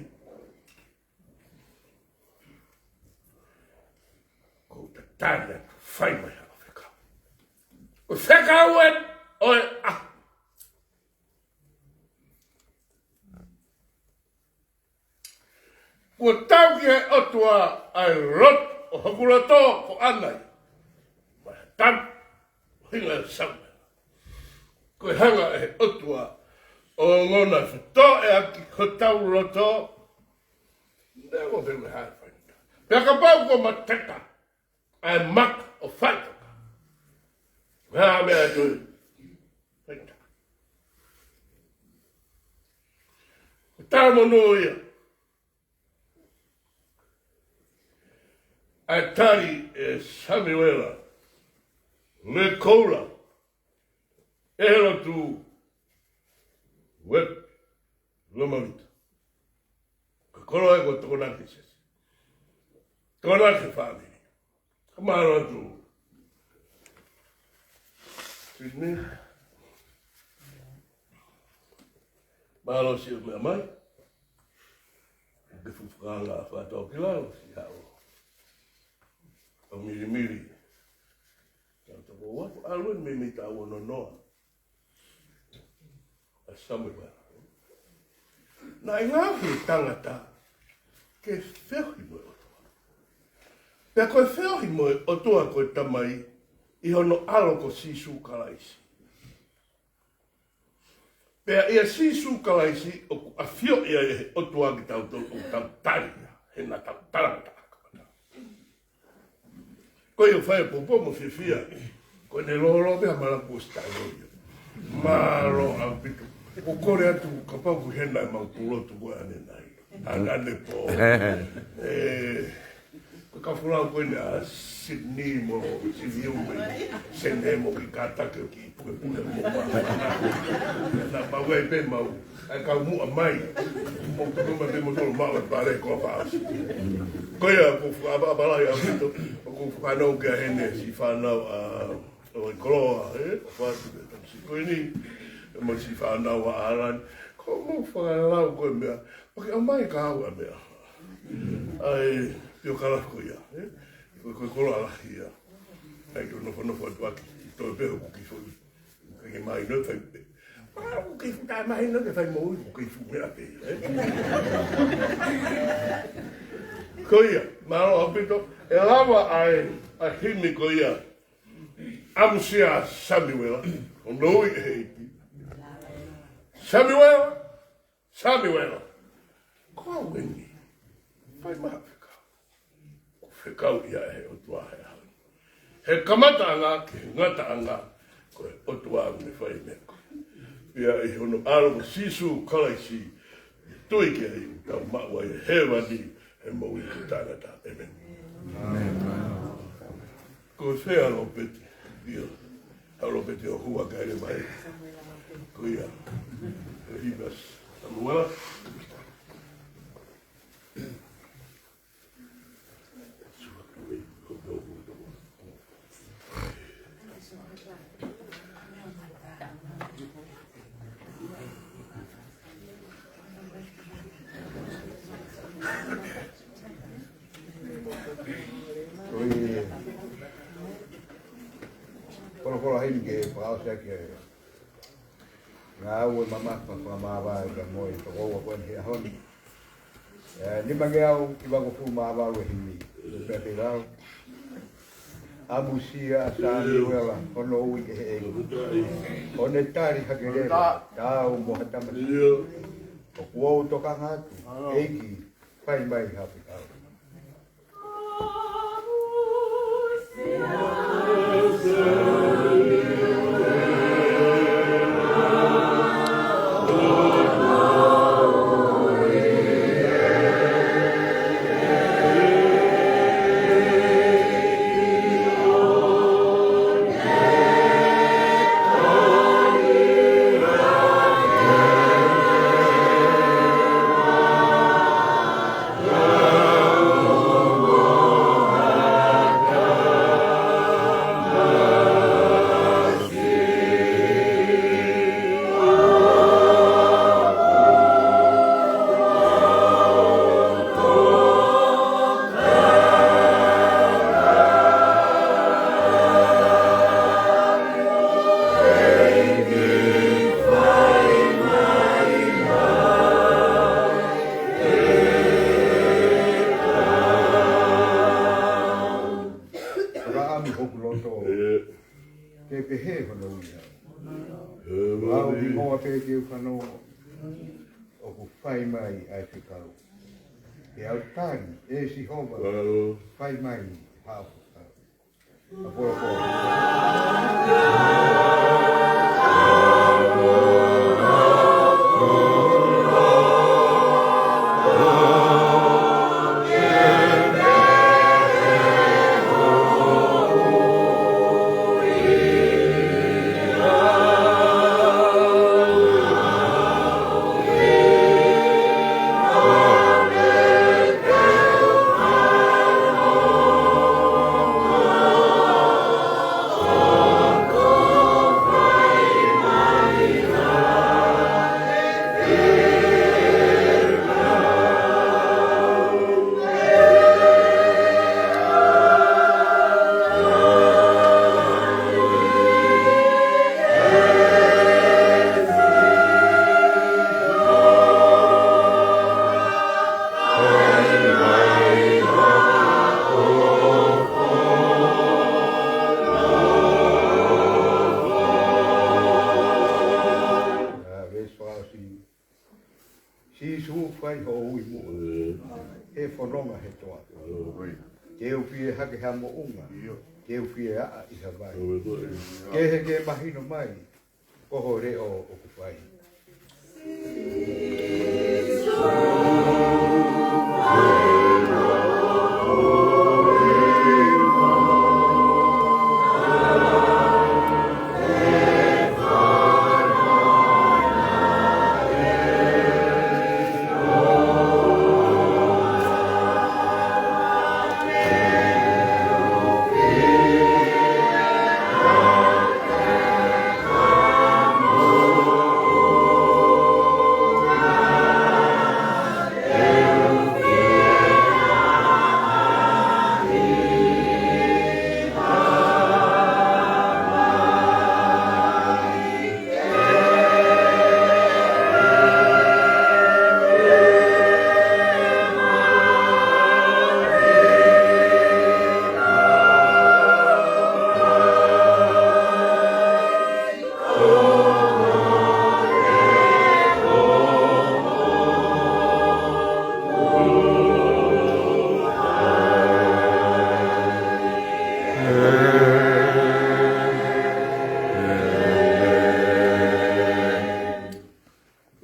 Ko u tatali atu, fai mai haʻo fekau. Ko e fekau ē, ʻo e ʻaho. Kuo tau ki he ʻOtua ʻa e loto, ʻo hoku loto ko ʻAna ia. Mai ha tama, ʻuhinga ʻo Samuela. Ko e hanga ʻe he ʻOtua ʻo ongona fetoʻeaki hotau loto, neongo pe ko e hā e faingataʻa. Pea kapau kuo mateka ʻa e maka ʻo faingataʻa. Ko e hā e meʻa ʻe toe faingataʻa. Ko e talamonū ia. ʻA e tali ʻe Samuela, le koula, ʻe he lotu Uepi Lomavita. Ko e kolo ē ko e Tokonaki Siasi. Tokonaki fāmili. Ka mālō atu. Sydney. Mālō siʻo meʻa mai. Ke fufukanga fātau ki lalo, siʻi haʻo. ʻO milimili. Tau toko ua, ʻalu eni mei mei tau ono noa. ʻA Samuela. Naʻe ngaohi e tangata ke feohi mo e ʻOtua. Pea ko e feohi mo e ʻOtua ko e Tamai ʻi hono ʻAlo ko Sīsū Kalaisi. Pea ʻia Sīsū Kalaisi ʻoku ʻafioʻi ai ʻe he ʻOtua kitautolu ʻoku tau tali ia, he naʻa tau tala mata aka. Ko ia ʻoku fai e poupou mo fiefia. Ko ʻene lōloa pē ha malaku ʻosi taʻeʻoua. Mālō ʻaupito. ʻOku kole atu kapau ʻoku ʻi hena ʻemau pulotu ko ē ʻanenai. ʻAnanepō. ʻE, ko e kau folau ko eni ʻa Sydney mo Siviu mo Sene mo ki Kātaki ʻo ki Pukepuke mo ma. Naʻa mau ʻai pē mau ʻai kau muʻa mai. Mo kuku mai pē mo tolo mau e pale ko pa. Ko ia, ʻoku fakaʻapaʻapa lahi ʻaupito, ʻoku fanongo ki ai heni siʻi fānau ʻa, ʻo e koloa, ē? ʻOfa atu pē tamasiʻi ko eni, mo siʻi fānau ʻa ʻAlani. Ko mau fakalau ko e meʻa, ʻoku ʻomai ka au ʻa meʻa. ʻAi, pio kala ko ia, ē? Ko, ko e koloa lahi ia. ʻAi, ke nofonofo atu ʻaki, toe pē hoku kiʻi foʻi. Ke mahino e fai pē. Ua, ʻoku kei fuʻu taʻemahino ke fai moʻui, ʻoku kei fuʻu meʻa pē, ē? Ko ia, mālō ʻaupito, ʻe lava ʻa e, ʻa e himi ko ia. ʻAmusia Samiuela, hono ui ʻe he ʻEiki. Samiuela, Samiuela, ko au eni. Fai mai ha fekau. ʻOku fekauʻi ia ʻe he ʻOtua he ʻaho ni. He kamataʻanga ki he ngataʻanga, ko e ʻOtua ʻoku ne fai meʻa ko ē. Pea ʻi hono ʻAlo ko Sīsū Kalaisi, tui ki ai ʻoku tau maʻu ai e hēvani, he moʻui taʻengata. ʻĒmeni. Ko e fea Lopeti, ia. Haʻu Lopeti ʻo hua kae ʻai mai. Ko ia. Ko e himi ʻa Samiuela. Ko e folofola himi ke fakaʻosi ʻaki e ngāue mamafa fakamāvae ka mo e tokoua ko eni he ʻaho ni. ʻE, nimangeau kivangofulu mā valu e himi. Pea pē lau. ʻAmusia Samiuela, hono ui ʻe he ʻEiki. ʻO ne tali hake leva, taau mo ha tamasiʻi. ʻOku ou tokanga atu, ʻEiki, fai mai ha fekau. Fakaʻamu hoku loto. ʻĒ. Ke pehē hono ui au. ʻĒ, lau ʻi hoʻo pē ke u fanongo. ʻOku fai mai ʻa e fekau. Ke au tali, ʻe Sihova. ʻĒ. Fai mai haʻo fekau. ʻApolopo. Sīsū, fai hoʻo ui muʻa. He fononga he toafa. Ke u fie hake ha moʻunga. Ke u fie aʻa ʻi ha vai. Ke he ke mahino mai ko ho leʻo ʻoku fai.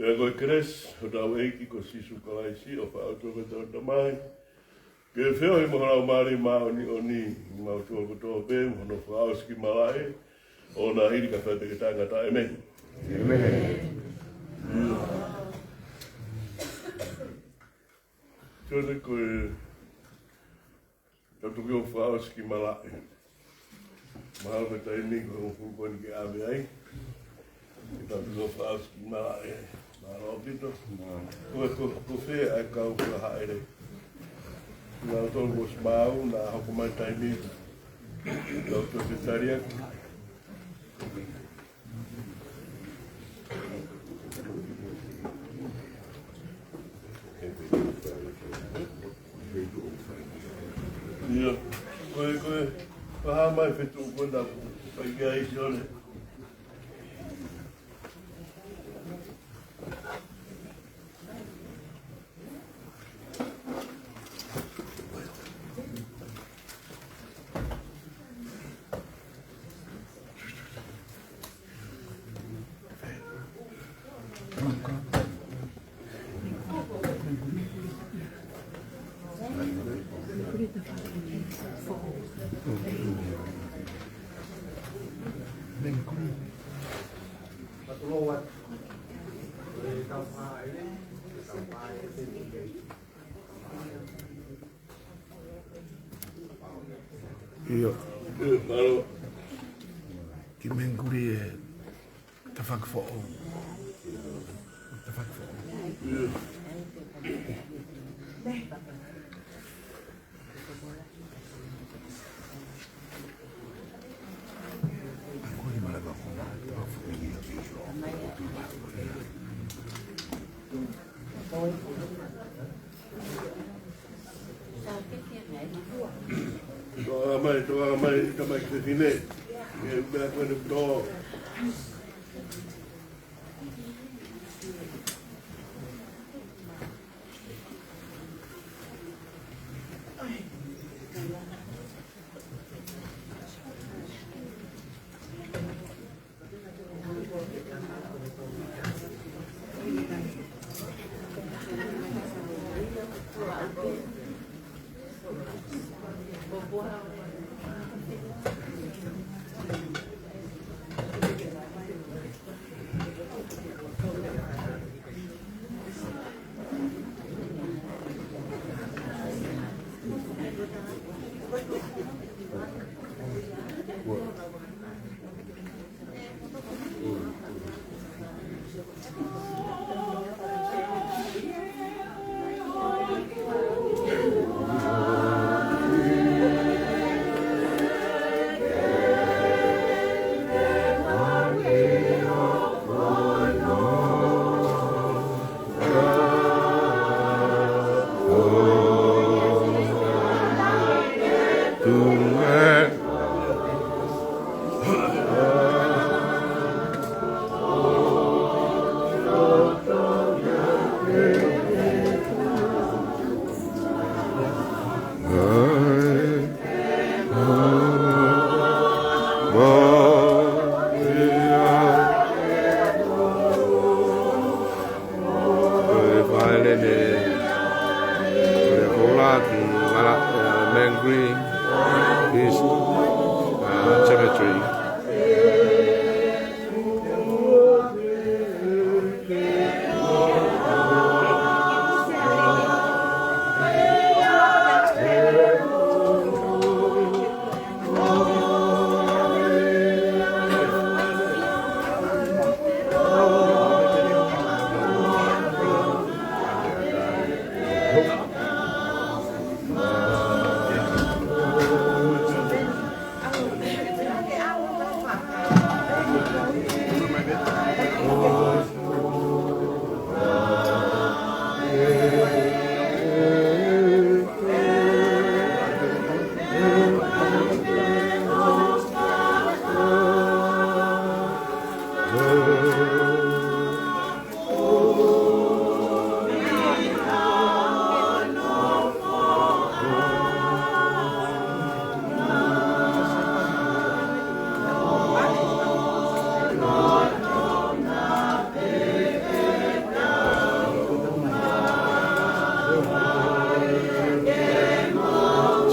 Pea ko e kelesi ʻa hotau ʻEiki ko Sīsū Kalaisi, ʻofa ʻa e ʻOtua ko e Tamai, ke feohi mo e Laumālie Māʻoniʻoni, ʻi he ngaahi ʻaho kotoa pē, mo hono fakaʻosi ki malaʻe, ʻo na hili ka fai pē ke taʻengata. ʻĒmeni. ʻĒmeni. Sione, ko e tau toki ʻo fakaʻosi ki malaʻe. Mahalo ko e taimi ko e hongofulu ko eni ke ʻave ai. Ke tau toki ʻo fakaʻosi ki malaʻe. Mālō ʻaupito. Ko e, ko, ko fē ʻa e kau kula hāʻele? Naʻa tau ʻosi maʻu, naʻa hoko mai taimi. Tau toki tali atu. ʻIo, ko e, ko e, ko e hā mai fetuʻu ko ena ʻoku fai ki ai, Sione? ʻIo. Kiʻi menguli e tafaʻaki foʻou. Tafaʻaki foʻou. Toa mai, toa mai, toa mai ki he fefine. Ke u pea ko eni tō.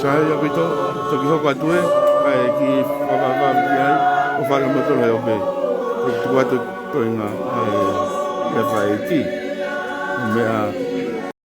Sai ʻaupito, toki hoko atu ē, ʻa e kiʻi fakavavevave ki ai, ʻo fale mo tolo he ope. ʻOku tuku atu toenga ʻa e F I T. Meʻa